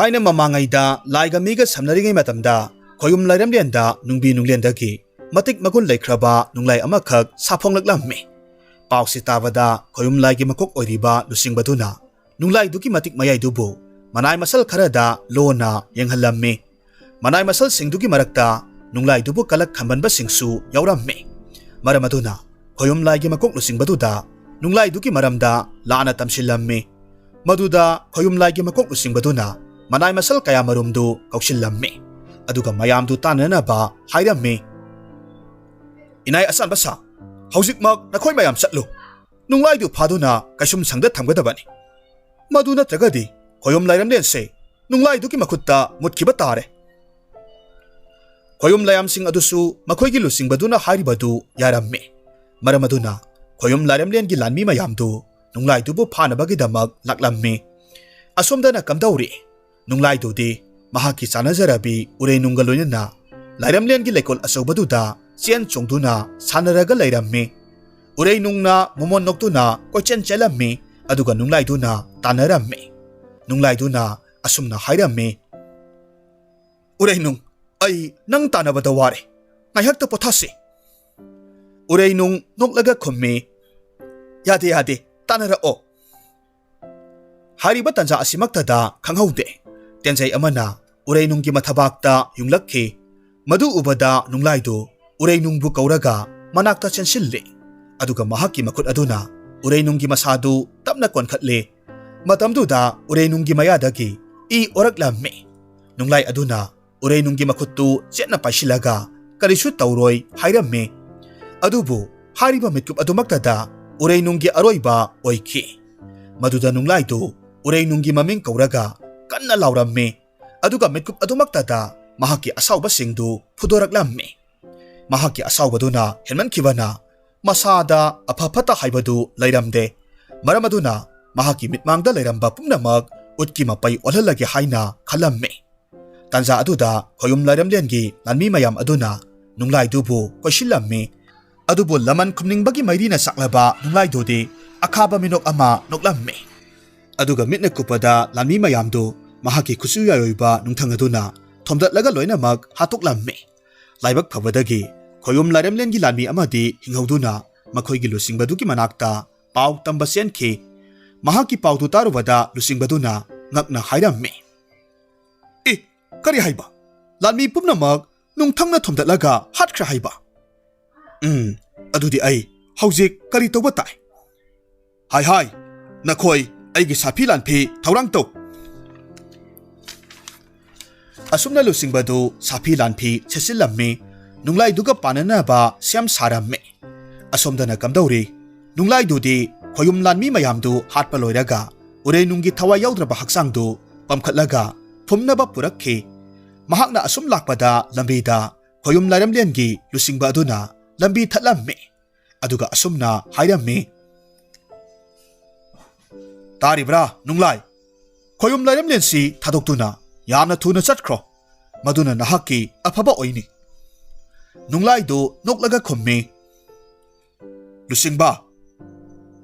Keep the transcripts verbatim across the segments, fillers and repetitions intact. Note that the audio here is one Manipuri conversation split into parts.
ꯑꯩꯅ ꯃꯃꯥꯡꯉꯩꯗ ꯂꯥꯏꯒ ꯃꯤꯒ ꯁꯝꯅꯔꯤꯉꯩ ꯃꯇꯝꯗ ꯈꯣꯌꯨꯝ ꯂꯥꯏꯔꯦꯝꯂꯦꯟꯗ ꯅꯨꯡꯕꯤ ꯅꯨꯡꯂꯦꯟꯗꯒꯤ ꯃꯇꯤꯛ ꯃꯒꯨꯟ ꯂꯩꯈ꯭ꯔꯕ ꯅꯨꯡꯂꯥꯏ ꯑꯃꯈꯛ ꯁꯥꯐꯣꯡꯂꯛꯂꯝꯃꯤ꯫ ꯄꯥꯎꯁꯤ ꯇꯥꯕꯗ ꯈꯣꯌꯨꯝ ꯂꯥꯏꯒꯤ ꯃꯀꯣꯛ ꯑꯣꯏꯔꯤꯕ ꯂꯨꯆꯤꯡꯕꯗꯨꯅ ꯅꯨꯡꯂꯥꯏꯗꯨꯒꯤ ꯃꯇꯤꯛ ꯃꯌꯥꯏꯗꯨꯕꯨ ꯃꯅꯥꯏ ꯃꯁꯜ ꯈꯔꯗ ꯂꯣꯟꯅ ꯌꯦꯡꯍꯜꯂꯝꯃꯤ꯫ ꯃꯅꯥꯏ ꯃꯁꯜꯁꯤꯡꯗꯨꯒꯤ ꯃꯔꯛꯇ ꯅꯨꯡꯂꯥꯏꯗꯨꯕꯨ ꯀꯂꯛ ꯈꯝꯕꯟꯕꯁꯤꯡꯁꯨ ꯌꯥꯎꯔꯝꯃꯤ꯫ ꯃꯔꯝ ꯑꯗꯨꯅ ꯈꯣꯌꯨꯝ ꯂꯥꯏꯒꯤ ꯃꯀꯣꯛ ꯂꯨꯆꯤꯡꯕꯗꯨꯗ ꯅꯨꯡꯂꯥꯏꯗꯨꯒꯤ ꯃꯔꯝꯗ ꯂꯥꯟꯅ ꯇꯝꯁꯤꯜꯂꯝꯃꯤ꯫ ꯃꯗꯨꯗ ꯈꯣꯌꯨꯝ ꯂꯥꯏꯒꯤ ꯃꯀꯣꯛ ꯂꯨꯆꯤꯡꯕꯗꯨꯅ ꯃꯅꯥꯏ ꯃꯁꯜ ꯀꯌꯥꯃꯔꯨꯝꯗꯨ ꯀꯧꯁꯤꯜꯂꯝꯃꯤ꯫ ꯑꯗꯨꯒ ꯃꯌꯥꯝꯗꯨ ꯇꯥꯟꯅꯅꯕ ꯍꯥꯏꯔꯝꯃꯤ꯫ "ꯏꯅꯥꯏ ꯑꯆꯥꯟꯕ ꯁꯥ, ꯍꯧꯖꯤꯛꯃꯛ ꯅꯈꯣꯏ ꯃꯌꯥꯝ ꯆꯠꯂꯨ꯫ ꯅꯨꯡꯂꯥꯏꯗꯨ ꯐꯥꯗꯨꯅ ꯀꯩꯁꯨꯝ ꯁꯪꯗ ꯊꯝꯒꯗꯕꯅꯤ꯫ ꯃꯗꯨ ꯅꯠꯇ꯭ꯔꯒꯗꯤ ꯈꯣꯌꯨꯝ ꯂꯥꯏꯔꯦꯝꯂꯦꯟꯁꯦ ꯅꯨꯡꯂꯥꯏꯗꯨꯒꯤ ꯃꯈꯨꯠꯇ ꯃꯨꯠꯈꯤꯕ ꯇꯥꯔꯦ꯫" ꯈꯣꯌꯨꯝ ꯂꯥꯏꯌꯥꯝꯁꯤꯡ ꯑꯗꯨꯁꯨ ꯃꯈꯣꯏꯒꯤ ꯂꯨꯆꯤꯡꯕꯗꯨꯅ ꯍꯥꯏꯔꯤꯕꯗꯨ ꯌꯥꯔꯝꯃꯤ꯫ ꯃꯔꯝ ꯑꯗꯨꯅ ꯈꯣꯌꯨꯝ ꯂꯥꯏꯔꯦꯝꯂꯦꯟꯒꯤ ꯂꯥꯟꯃꯤ ꯃꯌꯥꯝꯗꯨ ꯅꯨꯡꯂꯥꯏꯗꯨꯕꯨ ꯐꯥꯅꯕꯒꯤꯗꯃꯛ ꯂꯥꯛꯂꯝꯃꯤ꯫ ꯑꯁꯣꯝꯗꯅ ꯀꯝꯗꯧꯔꯤ? ꯅꯨꯡꯂꯥꯏꯗꯨꯗꯤ ꯃꯍꯥꯛꯀꯤ ꯆꯥꯅꯖꯔꯕꯤ ꯎꯔꯩꯅꯨꯡꯒ ꯂꯣꯏꯅꯅ ꯂꯥꯏꯔꯦꯝꯂꯦꯟꯒꯤ ꯂꯩꯀꯣꯜ ꯑꯆꯧꯕꯗꯨꯗ ꯆꯦꯟ ꯆꯣꯡꯗꯨꯅ ꯁꯥꯟꯅꯔꯒ ꯂꯩꯔꯝꯃꯤ꯫ ꯎꯔꯩꯅꯨꯡꯅ ꯃꯃꯣꯟ ꯅꯣꯛꯇꯨꯅ ꯀꯣꯏꯆꯦꯟ ꯆꯦꯜꯂꯝꯃꯤ, ꯑꯗꯨꯒ ꯅꯨꯡꯂꯥꯏꯗꯨꯅ ꯇꯥꯟꯅꯔꯝꯃꯤ꯫ ꯅꯨꯡꯂꯥꯏꯗꯨꯅ ꯑꯁꯨꯝꯅ ꯍꯥꯏꯔꯝꯃꯤ, "ꯎꯔꯩꯅꯨꯡ, ꯑꯩ ꯅꯪ ꯇꯥꯟꯅꯕꯗ ꯋꯥꯔꯦ꯫ ꯉꯥꯏꯍꯥꯛꯇ ꯄꯣꯊꯥꯁꯤ꯫" ꯎꯔꯩꯅꯨꯡ ꯅꯣꯛꯂꯒ ꯈꯨꯝꯃꯤ, "ꯌꯥꯗꯦ, ꯌꯥꯗꯦ, ꯇꯥꯟꯅꯔꯛꯑꯣ꯫" ꯍꯥꯏꯔꯤꯕ ꯇꯥꯟꯖꯥ ꯑꯁꯤꯃꯛꯇꯗ ꯈꯪꯍꯧꯗꯦ, ꯇꯦꯟꯖꯩ ꯑꯃꯅ ꯎꯔꯩꯅꯨꯡꯒꯤ ꯃꯊꯕꯥꯛꯇ ꯌꯨꯡꯂꯛꯈꯤ꯫ ꯃꯗꯨ ꯎꯕꯗ ꯅꯨꯡꯂꯥꯏꯗꯨ ꯎꯔꯩꯅꯨꯡꯕꯨ ꯀꯧꯔꯒ ꯃꯅꯥꯛꯇ ꯆꯦꯟꯁꯤꯜꯂꯤ꯫ ꯑꯗꯨꯒ ꯃꯍꯥꯛꯀꯤ ꯃꯈꯨꯠ ꯑꯗꯨꯅ ꯎꯔꯩꯅꯨꯡꯒꯤ ꯃꯁꯥꯗꯨ ꯇꯞꯅ ꯀꯣꯟꯈꯠꯂꯤ꯫ ꯃꯇꯝꯗꯨꯗ ꯎꯔꯩꯅꯨꯡꯒꯤ ꯃꯌꯥꯗꯒꯤ ꯏ ꯑꯣꯔꯛꯂꯝꯃꯤ꯫ ꯅꯨꯡꯂꯥꯏ ꯑꯗꯨꯅ ꯎꯔꯩꯅꯨꯡꯒꯤ ꯃꯈꯨꯠꯇꯨ ꯆꯦꯠꯅ ꯄꯥꯏꯁꯤꯜꯂꯒ ꯀꯔꯤꯁꯨ ꯇꯧꯔꯣꯏ ꯍꯥꯏꯔꯝꯃꯤ꯫ ꯑꯗꯨꯕꯨ ꯍꯥꯏꯔꯤꯕ ꯃꯤꯠꯀꯨꯞ ꯑꯗꯨꯃꯛꯇꯗ ꯎꯔꯩꯅꯨꯡꯒꯤ ꯑꯔꯣꯏꯕ ꯑꯣꯏꯈꯤ꯫ ꯃꯗꯨꯗ ꯅꯨꯡꯂꯥꯏꯗꯨ ꯎꯔꯩꯅꯨꯡꯒꯤ ꯃꯃꯤꯡ ꯀꯧꯔꯒ ꯀꯟꯅ ꯂꯥꯎꯔꯝꯃꯤ꯫ ꯑꯗꯨꯒ ꯃꯤꯠꯀꯨꯞ ꯑꯗꯨꯃꯛꯇꯗ ꯃꯍꯥꯛꯀꯤ ꯑꯁꯥꯎꯕꯁꯤꯡꯗꯨ ꯐꯨꯗꯣꯔꯛꯂꯝꯃꯤ꯫ ꯃꯍꯥꯛꯀꯤ ꯑꯁꯥꯎꯕꯗꯨꯅ ꯍꯦꯟꯃꯟꯈꯤꯕꯅ ꯃꯁꯥꯗ ꯑꯐ ꯐꯠꯇ ꯍꯥꯏꯕꯗꯨ ꯂꯩꯔꯝꯗꯦ꯫ ꯃꯔꯝ ꯑꯗꯨꯅ ꯃꯍꯥꯛꯀꯤ ꯃꯤꯠꯃꯥꯡꯗ ꯂꯩꯔꯝꯕ ꯄꯨꯝꯅꯃꯛ ꯎꯠꯀꯤ ꯃꯄꯩ ꯑꯣꯜꯍꯜꯂꯒꯦ ꯍꯥꯏꯅ ꯈꯜꯂꯝꯃꯤ꯫ ꯇꯥꯟꯖꯥ ꯑꯗꯨꯗ ꯈꯣꯌꯨꯝ ꯂꯥꯏꯔꯦꯝꯂꯦꯟꯒꯤ ꯂꯥꯟꯃꯤ ꯃꯌꯥꯝ ꯑꯗꯨꯅ ꯅꯨꯡꯂꯥꯏꯗꯨꯕꯨ ꯀꯣꯏꯁꯤꯜꯂꯝꯃꯤ꯫ ꯑꯗꯨꯕꯨ ꯂꯃꯟ ꯈꯨꯝꯅꯤꯡꯕꯒꯤ ꯃꯩꯔꯤꯅ ꯆꯥꯛꯂꯕ ꯅꯨꯡꯂꯥꯏꯗꯨꯗꯤ ꯑꯈꯥꯕ ꯃꯤꯅꯣꯛ ꯑꯃ ꯅꯣꯛꯂꯝꯃꯤ꯫ ꯑꯗꯨꯒ ꯃꯤꯠꯅ ꯀꯨꯞꯄꯗ ꯂꯥꯟꯃꯤ ꯃꯌꯥꯝꯗꯨ ꯃꯍꯥꯛꯀꯤ ꯈꯨꯠꯁꯨ ꯌꯥꯏ ꯑꯣꯏꯕ ꯅꯨꯡꯊꯪ ꯑꯗꯨꯅ ꯊꯣꯝꯗꯠꯂꯒ ꯂꯣꯏꯅꯃꯛ ꯍꯥꯠꯇꯣꯛꯂꯝꯃꯤ꯫ ꯂꯥꯏꯕꯛ ꯐꯕꯗꯒꯤ ꯈꯣꯌꯨꯝ ꯂꯥꯏꯔꯦꯝꯂꯦꯟꯒꯤ ꯂꯥꯟꯃꯤ ꯑꯃꯗꯤ ꯍꯤꯡꯍꯧꯗꯨꯅ ꯃꯈꯣꯏꯒꯤ ꯂꯨꯆꯤꯡꯕꯗꯨꯒꯤ ꯃꯅꯥꯛꯇ ꯄꯥꯎ ꯇꯝꯕ ꯆꯦꯟꯈꯤ꯫ ꯃꯍꯥꯛꯀꯤ ꯄꯥꯎꯗꯨ ꯇꯥꯔꯨꯕꯗ ꯂꯨꯆꯤꯡꯕꯗꯨꯅ ꯉꯛꯅ ꯍꯥꯏꯔꯝꯃꯤ, "ꯑꯦ, ꯀꯔꯤ ꯍꯥꯏꯕ? ꯂꯥꯟꯃꯤ ꯄꯨꯝꯅꯃꯛ ꯅꯨꯡꯊꯪꯅ ꯊꯣꯝꯗꯠꯂꯒ ꯍꯥꯠꯈ꯭ꯔꯦ ꯍꯥꯏꯕ? ꯎꯝ, ꯑꯗꯨꯗꯤ ꯑꯩ ꯍꯧꯖꯤꯛ ꯀꯔꯤ ꯇꯧꯕ ꯇꯥꯏ? ꯍꯥꯏ ꯍꯥꯏ, ꯅꯈꯣꯏ ꯑꯩꯒꯤ ꯁꯥꯐꯤ ꯂꯥꯟꯐꯤ ꯊꯧꯔꯥꯡ ꯇꯧ!" ꯑꯁꯨꯝꯅ ꯂꯨꯆꯤꯡꯕꯗꯨ ꯁꯥꯐꯤ ꯂꯥꯟꯐꯤ ꯁꯦꯠꯆꯤꯜꯂꯝꯃꯤ꯫ ꯅꯨꯡꯂꯥꯏꯗꯨꯒ ꯄꯥꯟꯅꯅꯕ ꯁꯦꯝ ꯁꯥꯔꯝꯃꯤ꯫ ꯑꯁꯣꯝꯗꯅ ꯀꯝꯗꯧꯔꯤ? ꯅꯨꯡꯂꯥꯏꯗꯨꯗꯤ ꯈꯣꯌꯨꯝ ꯂꯥꯟꯃꯤ ꯃꯌꯥꯝꯗꯨ ꯍꯥꯠꯄ ꯂꯣꯏꯔꯒ ꯎꯔꯦꯅꯨꯡꯒꯤ ꯊꯋꯥꯏ ꯌꯥꯎꯗ꯭ꯔꯕ ꯍꯛꯆꯥꯡꯗꯨ ꯄꯝꯈꯠꯂꯒ ꯐꯨꯝꯅꯕ ꯄꯨꯔꯛꯈꯤ꯫ ꯃꯍꯥꯛꯅ ꯑꯁꯨꯝ ꯂꯥꯛꯄꯗ ꯂꯝꯕꯤꯗ ꯈꯣꯌꯨꯝ ꯂꯥꯏꯔꯦꯝꯂꯦꯟꯒꯤ ꯂꯨꯆꯤꯡꯕ ꯑꯗꯨꯅ ꯂꯝꯕꯤ ꯊꯠꯂꯝꯃꯤ꯫ ꯑꯗꯨꯒ ꯑꯁꯨꯝꯅ ꯍꯥꯏꯔꯝꯃꯤ, "ꯇꯥꯔꯤꯕ꯭ꯔꯥ ꯅꯨꯡꯂꯥꯏ? ꯈꯣꯌꯨꯝ ꯂꯥꯏꯔꯦꯝꯂꯦꯟꯁꯤ ꯊꯥꯗꯣꯛꯇꯨꯅ ꯌꯥꯝꯅ ꯊꯨꯅ ꯆꯠꯈ꯭ꯔꯣ꯫ ꯃꯗꯨꯅ ꯅꯍꯥꯛꯀꯤ ꯑꯐꯕ ꯑꯣꯏꯅꯤ꯫" ꯅꯨꯡꯂꯥꯏꯗꯨ ꯅꯣꯛꯂꯒ ꯈꯨꯝꯃꯤ, "ꯂꯨꯆꯤꯡꯕ,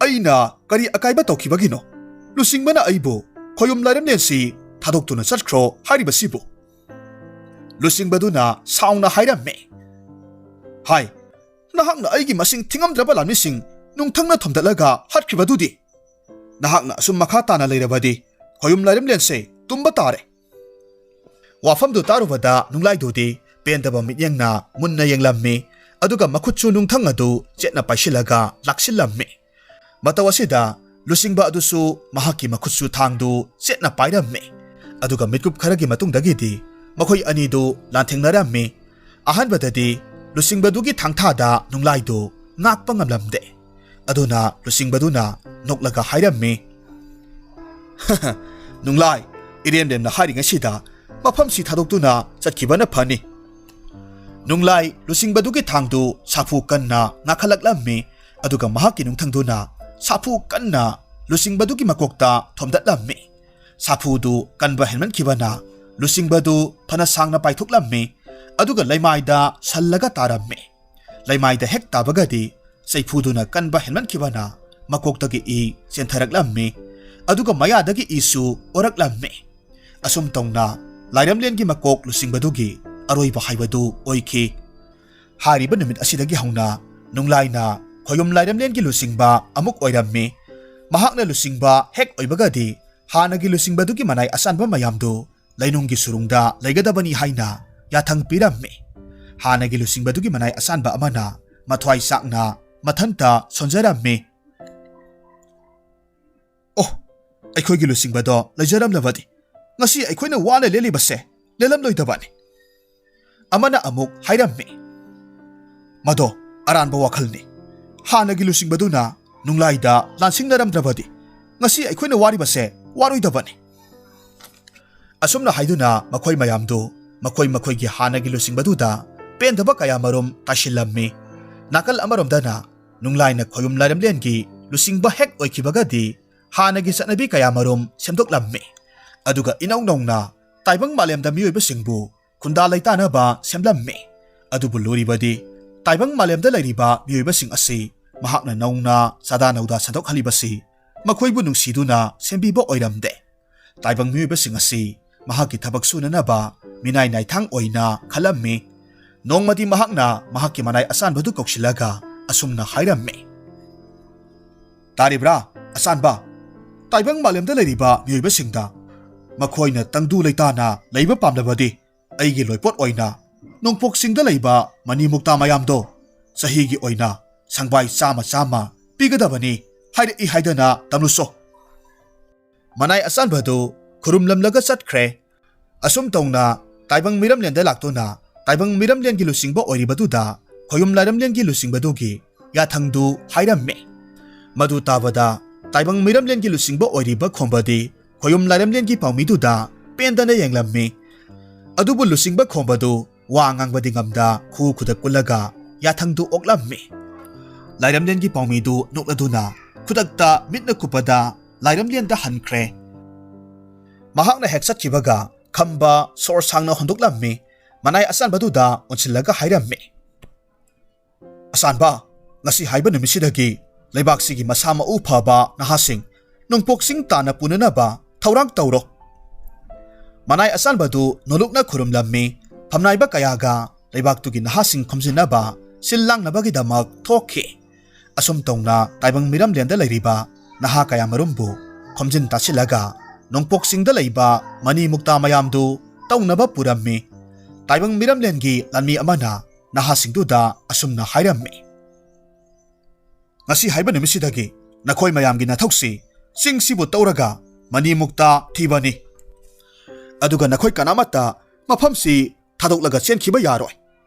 ꯑꯩꯅ ꯀꯔꯤ ꯑꯀꯥꯏꯕ ꯇꯧꯈꯤꯕꯒꯤꯅꯣ ꯂꯨꯆꯤꯡꯕꯅ ꯑꯩꯕꯨ ꯈꯣꯌꯨꯝ ꯂꯥꯏꯔꯦꯝꯂꯦꯟꯁꯤ ꯊꯥꯗꯣꯛꯇꯨꯅ ꯆꯠꯈ꯭ꯔꯣ ꯍꯥꯏꯔꯤꯕꯁꯤꯕꯨ?" ꯂꯨꯆꯤꯡꯕꯗꯨꯅ ꯁꯥꯎꯅ ꯍꯥꯏꯔꯝꯃꯤ, "ꯍꯥꯏ, ꯅꯍꯥꯛꯅ ꯑꯩꯒꯤ ꯃꯁꯤꯡ ꯊꯤꯉꯝꯗ꯭ꯔꯕ ꯂꯥꯟꯃꯤꯁꯤꯡ ꯅꯨꯡꯊꯪꯅ ꯊꯣꯝꯗꯠꯂꯒ ꯍꯥꯠꯈ꯭ꯔꯤꯕꯗꯨꯗꯤ? ꯅꯍꯥꯛꯅ ꯑꯁꯨꯝ ꯃꯈꯥ ꯇꯥꯅ ꯂꯩꯔꯕꯗꯤ ꯈꯣꯌꯨꯝ ꯂꯥꯏꯔꯦꯝꯂꯦꯟꯁꯦ ꯇꯨꯝꯕ ꯇꯥꯔꯦ꯫" ꯋꯥꯐꯝꯗꯨ ꯇꯥꯔꯨꯕꯗ ꯅꯨꯡꯂꯥꯏꯗꯨꯗꯤ ꯄꯦꯟꯗꯕ ꯃꯤꯠꯌꯦꯡꯅ ꯃꯨꯟꯅ ꯌꯦꯡꯂꯝꯃꯤ꯫ ꯑꯗꯨꯒ ꯃꯈꯨꯠꯁꯨ ꯅꯨꯡꯊꯪ ꯑꯗꯨ ꯆꯦꯠꯅ ꯄꯥꯏꯁꯤꯜꯂꯒ ꯂꯥꯛꯁꯤꯜꯂꯝꯃꯤ꯫ ꯃꯇꯧ ꯑꯁꯤꯗ ꯂꯨꯆꯤꯡꯕ ꯑꯗꯨꯁꯨ ꯃꯍꯥꯛꯀꯤ ꯃꯈꯨꯠꯁꯨ ꯊꯥꯡꯗꯨ ꯆꯦꯠꯅ ꯄꯥꯏꯔꯝꯃꯤ꯫ ꯑꯗꯨꯒ ꯃꯤꯠꯀꯨꯞ ꯈꯔꯒꯤ ꯃꯇꯨꯡꯗꯒꯤꯗꯤ ꯃꯈꯣꯏ ꯑꯅꯤꯗꯨ ꯂꯥꯟꯊꯦꯡꯅꯔꯝꯃꯤ꯫ ꯑꯍꯥꯟꯕꯗꯗꯤ ꯂꯨꯆꯤꯡꯕꯗꯨꯒꯤ ꯊꯥꯡꯊꯥꯗ ꯅꯨꯡꯂꯥꯏꯗꯨ ꯉꯥꯛꯄ ꯉꯝꯂꯝꯗꯦ꯫ ꯑꯗꯨꯅ ꯂꯨꯆꯤꯡꯕꯗꯨꯅ ꯅꯣꯛꯂꯒ ꯍꯥꯏꯔꯝꯃꯤ, "ꯅꯨꯡꯂꯥꯏ, ꯏꯔꯦꯝ ꯔꯦꯝꯅ ꯍꯥꯏꯔꯤꯉꯩꯁꯤꯗ ꯃꯐꯝꯁꯤ ꯊꯥꯗꯣꯛꯇꯨꯅ ꯆꯠꯈꯤꯕꯅ ꯐꯅꯤ꯫" ꯅꯨꯡꯂꯥꯏ ꯂꯨꯆꯤꯡꯕꯗꯨꯒꯤ ꯊꯥꯡꯗꯨ ꯁꯥꯐꯨ ꯀꯟꯅ ꯉꯥꯈꯠꯂꯛꯂꯝꯃꯤ꯫ ꯑꯗꯨꯒ ꯃꯍꯥꯛꯀꯤ ꯅꯨꯡꯊꯪꯗꯨꯅ ꯁꯥꯐꯨ ꯀꯟꯅ ꯂꯨꯆꯤꯡꯕꯗꯨꯒꯤ ꯃꯀꯣꯛꯇ ꯊꯣꯝꯗꯠꯂꯝꯃꯤ꯫ ꯁꯥꯐꯨꯗꯨ ꯀꯟꯕ ꯍꯦꯟꯃꯟꯈꯤꯕꯅ ꯂꯨꯆꯤꯡꯕꯗꯨ ꯐꯅ ꯁꯥꯡꯅ ꯄꯥꯏꯊꯣꯛꯂꯝꯃꯤ꯫ ꯑꯗꯨꯒ ꯂꯩꯃꯥꯏꯗ ꯁꯜꯂꯒ ꯇꯥꯔꯝꯃꯤ꯫ ꯂꯩꯃꯥꯏꯗ ꯍꯦꯛ ꯇꯥꯕꯒꯗꯤ ꯆꯩꯐꯨꯗꯨꯅ ꯀꯟꯕ ꯍꯦꯟꯃꯟꯈꯤꯕꯅ ꯃꯀꯣꯛꯇꯒꯤ ꯏ ꯆꯦꯟꯊꯔꯛꯂꯝꯃꯤ꯫ ꯑꯗꯨꯒ ꯃꯌꯥꯗꯒꯤ ꯏꯁꯨ ꯑꯣꯔꯛꯂꯝꯃꯤ꯫ ꯑꯁꯨꯝ ꯇꯧꯅ ꯂꯥꯏꯔꯝꯂꯦꯟꯒꯤ ꯃꯀꯣꯛ ꯂꯨꯆꯤꯡꯕꯗꯨꯒꯤ ꯑꯔꯣꯏꯕ ꯍꯥꯏꯕꯗꯨ ꯑꯣꯏꯈꯤ꯫ ꯍꯥꯏꯔꯤꯕ ꯅꯨꯃꯤꯠ ꯑꯁꯤꯗꯒꯤ ꯍꯧꯅ ꯅꯨꯡꯂꯥꯏꯅ ꯈꯣꯌꯨꯝ ꯂꯥꯏꯔꯝꯂꯦꯟꯒꯤ ꯂꯨꯆꯤꯡꯕ ꯑꯃꯨꯛ ꯑꯣꯏꯔꯝꯃꯤ꯫ ꯃꯍꯥꯛꯅ ꯂꯨꯆꯤꯡꯕ ꯍꯦꯛ ꯑꯣꯏꯕꯒꯗꯤ ꯍꯥꯟꯅꯒꯤ ꯂꯨꯆꯤꯡꯕꯗꯨꯒꯤ ꯃꯅꯥꯏ ꯑꯆꯥꯟꯕ ꯃꯌꯥꯝꯗꯨ ꯂꯩꯅꯨꯡꯒꯤ ꯁꯨꯔꯨꯡꯗ ꯂꯩꯒꯗꯕꯅꯤ ꯍꯥꯏꯅ ꯌꯥꯊꯪ ꯄꯤꯔꯝꯃꯤ꯫ ꯍꯥꯟꯅꯒꯤ ꯂꯨꯆꯤꯡꯕꯗꯨꯒꯤ ꯃꯅꯥꯏ ꯑꯆꯥꯟꯕ ꯑꯃꯅ ꯃꯊ꯭ꯋꯥꯏ ꯆꯥꯛꯅ ꯃꯊꯟꯇ ꯁꯣꯟꯖꯔꯝꯃꯤ꯫ "ꯑꯣ, ꯑꯩꯈꯣꯏꯒꯤ ꯂꯨꯆꯤꯡꯕꯗꯣ ꯂꯩꯖꯔꯝꯂꯕꯗꯤ ꯉꯁꯤ ꯑꯩꯈꯣꯏꯅ ꯋꯥꯅ ꯂꯦꯜꯂꯤꯕꯁꯦ ꯂꯦꯜꯂꯝꯂꯣꯏꯗꯕꯅꯤ꯫" ꯑꯃꯅ ꯑꯃꯨꯛ ꯍꯥꯏꯔꯝꯃꯤ, "ꯃꯗꯣ ꯑꯔꯥꯟꯕ ꯋꯥꯈꯜꯅꯤ꯫ ꯍꯥꯟꯅꯒꯤ ꯂꯨꯆꯤꯡꯕꯗꯨꯅ ꯅꯨꯡꯂꯥꯏꯗ ꯂꯥꯟꯁꯤꯡꯅꯔꯝꯗ꯭ꯔꯕꯗꯤ ꯉꯁꯤ ꯑꯩꯈꯣꯏꯅ ꯋꯥꯔꯤꯕꯁꯦ ꯋꯥꯔꯣꯏꯗꯕꯅꯤ꯫" ꯑꯁꯨꯝꯅ ꯍꯥꯏꯗꯨꯅ ꯃꯈꯣꯏ ꯃꯌꯥꯝꯗꯨ ꯃꯈꯣꯏ ꯃꯈꯣꯏꯒꯤ ꯍꯥꯟꯅꯒꯤ ꯂꯨꯆꯤꯡꯕꯗꯨꯗ ꯄꯦꯟꯗꯕ ꯀꯌꯥꯃꯔꯨꯝ ꯇꯥꯏꯁꯤꯜꯂꯝꯃꯤ꯫ ꯅꯥꯀꯜ ꯑꯃꯔꯣꯝꯗꯅ ꯅꯨꯡꯂꯥꯏꯅ ꯈꯣꯌꯨꯝ ꯂꯥꯏꯔꯝꯂꯦꯟꯒꯤ ꯂꯨꯆꯤꯡꯕ ꯍꯦꯛ ꯑꯣꯏꯈꯤꯕꯒꯗꯤ ꯍꯥꯟꯅꯒꯤ ꯆꯠꯅꯕꯤ ꯀꯌꯥꯃꯔꯨꯝ ꯁꯦꯝꯗꯣꯛꯂꯝꯃꯤ꯫ ꯑꯗꯨꯒ ꯏꯅꯧ ꯅꯧꯅ ꯇꯥꯏꯕꯪ ꯃꯥꯂꯦꯝꯗ ꯃꯤꯑꯣꯏꯕꯁꯤꯡꯕꯨ ꯈꯨꯟꯗꯥ ꯂꯩꯇꯥꯅꯕ ꯁꯦꯝꯂꯝꯃꯤ꯫ ꯑꯗꯨꯕꯨ ꯂꯨꯔꯤꯕꯗꯤ ꯇꯥꯏꯕꯪ ꯃꯥꯂꯦꯝꯗ ꯂꯩꯔꯤꯕ ꯃꯤꯑꯣꯏꯕꯁꯤꯡ ꯑꯁꯤ ꯃꯍꯥꯛꯅ ꯅꯧꯅ ꯆꯥꯗꯥ ꯅꯧꯗꯥ ꯁꯟꯗꯣꯛꯍꯜꯂꯤꯕꯁꯤ ꯃꯈꯣꯏꯕꯨ ꯅꯨꯡꯁꯤꯗꯨꯅ ꯁꯦꯝꯕꯤꯕ ꯑꯣꯏꯔꯝꯗꯦ꯫ ꯇꯥꯏꯕꯪ ꯃꯤꯑꯣꯏꯕꯁꯤꯡ ꯑꯁꯤ ꯃꯍꯥꯛꯀꯤ ꯊꯕꯛ ꯁꯨꯅꯅꯕ ꯃꯤꯅꯥꯏ ꯅꯥꯏꯊꯥꯡ ꯑꯣꯏꯅ ꯈꯜꯂꯝꯃꯤ꯫ ꯅꯣꯡꯃꯗꯤ ꯃꯍꯥꯛꯅ ꯃꯍꯥꯛꯀꯤ ꯃꯅꯥꯏ ꯑꯆꯥꯟꯕꯗꯨ ꯀꯧꯁꯤꯜꯂꯒ ꯑꯁꯨꯝꯅ ꯍꯥꯏꯔꯝꯃꯤ, "ꯇꯥꯔꯤꯕ꯭ꯔꯥ, ꯑꯆꯥꯟꯕ? ꯇꯥꯏꯕꯪ ꯃꯥꯂꯦꯝꯗ ꯂꯩꯔꯤꯕ ꯃꯤꯑꯣꯏꯕꯁꯤꯡꯗ ꯃꯈꯣꯏꯅ ꯇꯪꯗꯨ ꯂꯩꯇꯥꯅ ꯂꯩꯕ ꯄꯥꯝꯂꯕꯗꯤ ꯑꯩꯒꯤ ꯂꯣꯏꯄꯣꯠ ꯑꯣꯏꯅ ꯅꯣꯡꯄꯣꯛ ꯆꯤꯡꯗ ꯂꯩꯕ ꯃꯅꯤ ꯃꯨꯛꯇꯥ ꯃꯌꯥꯝꯗꯣ ꯆꯍꯤꯒꯤ ꯑꯣꯏꯅ ꯁꯪꯕꯥꯏ ꯆꯥꯝꯃ ꯆꯥꯝꯃ ꯄꯤꯒꯗꯕꯅꯤ ꯍꯥꯏꯔꯛꯏ ꯍꯥꯏꯗꯅ ꯇꯝꯂꯨꯁꯣ꯫" ꯃꯅꯥꯏ ꯑꯆꯥꯟꯕꯗꯨ ꯈꯨꯔꯨꯝꯂꯝꯂꯒ ꯆꯠꯈ꯭ꯔꯦ꯫ ꯑꯁꯨꯝ ꯇꯧꯅ ꯇꯥꯏꯕꯪ ꯃꯤꯔꯝꯂꯦꯟꯗ ꯂꯥꯛꯇꯨꯅ ꯇꯥꯏꯕꯪ ꯃꯤꯔꯝꯂꯦꯟꯒꯤ ꯂꯨꯆꯤꯡꯕ ꯑꯣꯏꯔꯤꯕꯗꯨꯗ ꯈꯣꯌꯨꯝ ꯂꯥꯏꯔꯝꯂꯦꯟꯒꯤ ꯂꯨꯆꯤꯡꯕꯗꯨꯒꯤ ꯌꯥꯊꯪꯗꯨ ꯍꯥꯏꯔꯝꯃꯤ꯫ ꯃꯗꯨ ꯇꯥꯕꯗ ꯇꯥꯏꯕꯪ ꯃꯤꯔꯝꯂꯦꯟꯒꯤ ꯂꯨꯆꯤꯡꯕ ꯑꯣꯏꯔꯤꯕ ꯈꯣꯝꯕꯗꯤ ꯈꯣꯌꯨꯝ ꯂꯥꯏꯔꯝꯂꯦꯟꯒꯤ ꯄꯥꯎꯃꯤꯗꯨꯗ ꯄꯦꯟꯗꯅ ꯌꯦꯡꯂꯝꯃꯤ꯫ ꯑꯗꯨꯕꯨ ꯂꯨꯆꯤꯡꯕ ꯈꯣꯝꯕꯗꯨ ꯋꯥ ꯉꯥꯡꯕꯗꯤ ꯉꯝꯗ ꯈꯨ ꯈꯨꯗ ꯀꯨꯜꯂꯒ ꯌꯥꯊꯪꯗꯨ ꯑꯣꯛꯂꯝꯃꯤ꯫ ꯂꯥꯏꯔꯝꯂꯦꯟꯒꯤ ꯄꯥꯎꯃꯤꯗꯨ ꯅꯣꯛꯂꯗꯨꯅ ꯈꯨꯗꯛꯇ ꯃꯤꯠꯅ ꯀꯨꯞꯄꯗ ꯂꯥꯏꯔꯝꯂꯦꯟꯗ ꯍꯟꯈ꯭ꯔꯦ꯫ ꯃꯍꯥꯛꯅ ꯍꯦꯛ ꯆꯠꯈꯤꯕꯒ ꯈꯝꯕ ꯁꯣꯔ ꯁꯥꯡꯅ ꯍꯣꯟꯗꯣꯛꯂꯝꯃꯤ꯫ ꯃꯅꯥꯏ ꯑꯆꯥꯟꯕꯗꯨꯗ ꯑꯣꯟꯁꯤꯜꯂꯒ ꯍꯥꯏꯔꯝꯃꯤ, "ꯑꯆꯥꯟꯕ, ꯉꯁꯤ ꯍꯥꯏꯕ ꯅꯨꯃꯤꯠꯁꯤꯗꯒꯤ ꯂꯩꯕꯥꯛꯁꯤꯒꯤ ꯃꯁꯥ ꯃꯎ ꯐꯕ ꯅꯍꯥꯁꯤꯡ ꯅꯣꯡꯄꯣꯛ ꯆꯤꯡ ꯇꯥꯟꯅ ꯄꯨꯅꯅꯕ ꯊꯧꯔꯥꯡ ꯇꯧꯔꯣ꯫" ꯃꯅꯥꯏ ꯑꯁꯥꯟꯕꯗꯨ ꯅꯣꯂꯨꯛꯅ ꯈꯨꯔꯨꯝꯂꯝꯃꯤ꯫ ꯐꯝꯅꯥꯏꯕ ꯀꯌꯥꯒ ꯂꯩꯕꯥꯛꯇꯨꯒꯤ ꯅꯍꯥꯁꯤꯡ ꯈꯣꯝꯖꯤꯟꯅꯕ ꯁꯤꯜ ꯂꯥꯡꯅꯕꯒꯤꯗꯃꯛ ꯊꯣꯛꯈꯤ꯫ ꯑꯁꯨꯝ ꯇꯧꯅ ꯇꯥꯏꯕꯪ ꯃꯤꯔꯝꯂꯦꯟꯗ ꯂꯩꯔꯤꯕ ꯅꯍꯥ ꯀꯌꯥꯃꯔꯨꯝꯕꯨ ꯈꯣꯝꯖꯤꯟ ꯇꯥꯁꯤꯜꯂꯒ ꯅꯣꯡꯄꯣꯛꯁꯤꯡꯗ ꯂꯩꯕ ꯃꯅꯤ ꯃꯨꯛꯇꯥ ꯃꯌꯥꯝꯗꯨ ꯇꯧꯅꯕ ꯄꯨꯔꯝꯃꯤ꯫ ꯇꯥꯏꯕꯪ ꯃꯤꯔꯝꯂꯦꯟꯒꯤ ꯂꯥꯟꯃꯤ ꯑꯃꯅ ꯅꯍꯥꯁꯤꯡꯗꯨꯗ ꯑꯁꯨꯝꯅ ꯍꯥꯏꯔꯝꯃꯤ, "ꯉꯁꯤ ꯍꯥꯏꯕ ꯅꯨꯃꯤꯠꯁꯤꯗꯒꯤ ꯅꯈꯣꯏ ꯃꯌꯥꯝꯒꯤ ꯅꯊꯧꯁꯤ ꯆꯤꯡꯁꯤꯕꯨ ꯇꯧꯔꯒ ꯃꯅꯤ ꯃꯨꯛꯇꯥ ꯊꯤꯕꯅꯤ꯫ ꯑꯗꯨꯒ ꯅꯈꯣꯏ ꯀꯅꯥꯃꯠꯇ ꯃꯐꯝꯁꯤ ꯊꯥꯗꯣꯛꯂꯒ ꯆꯦꯟꯈꯤꯕ ꯌꯥꯔꯣꯏ꯫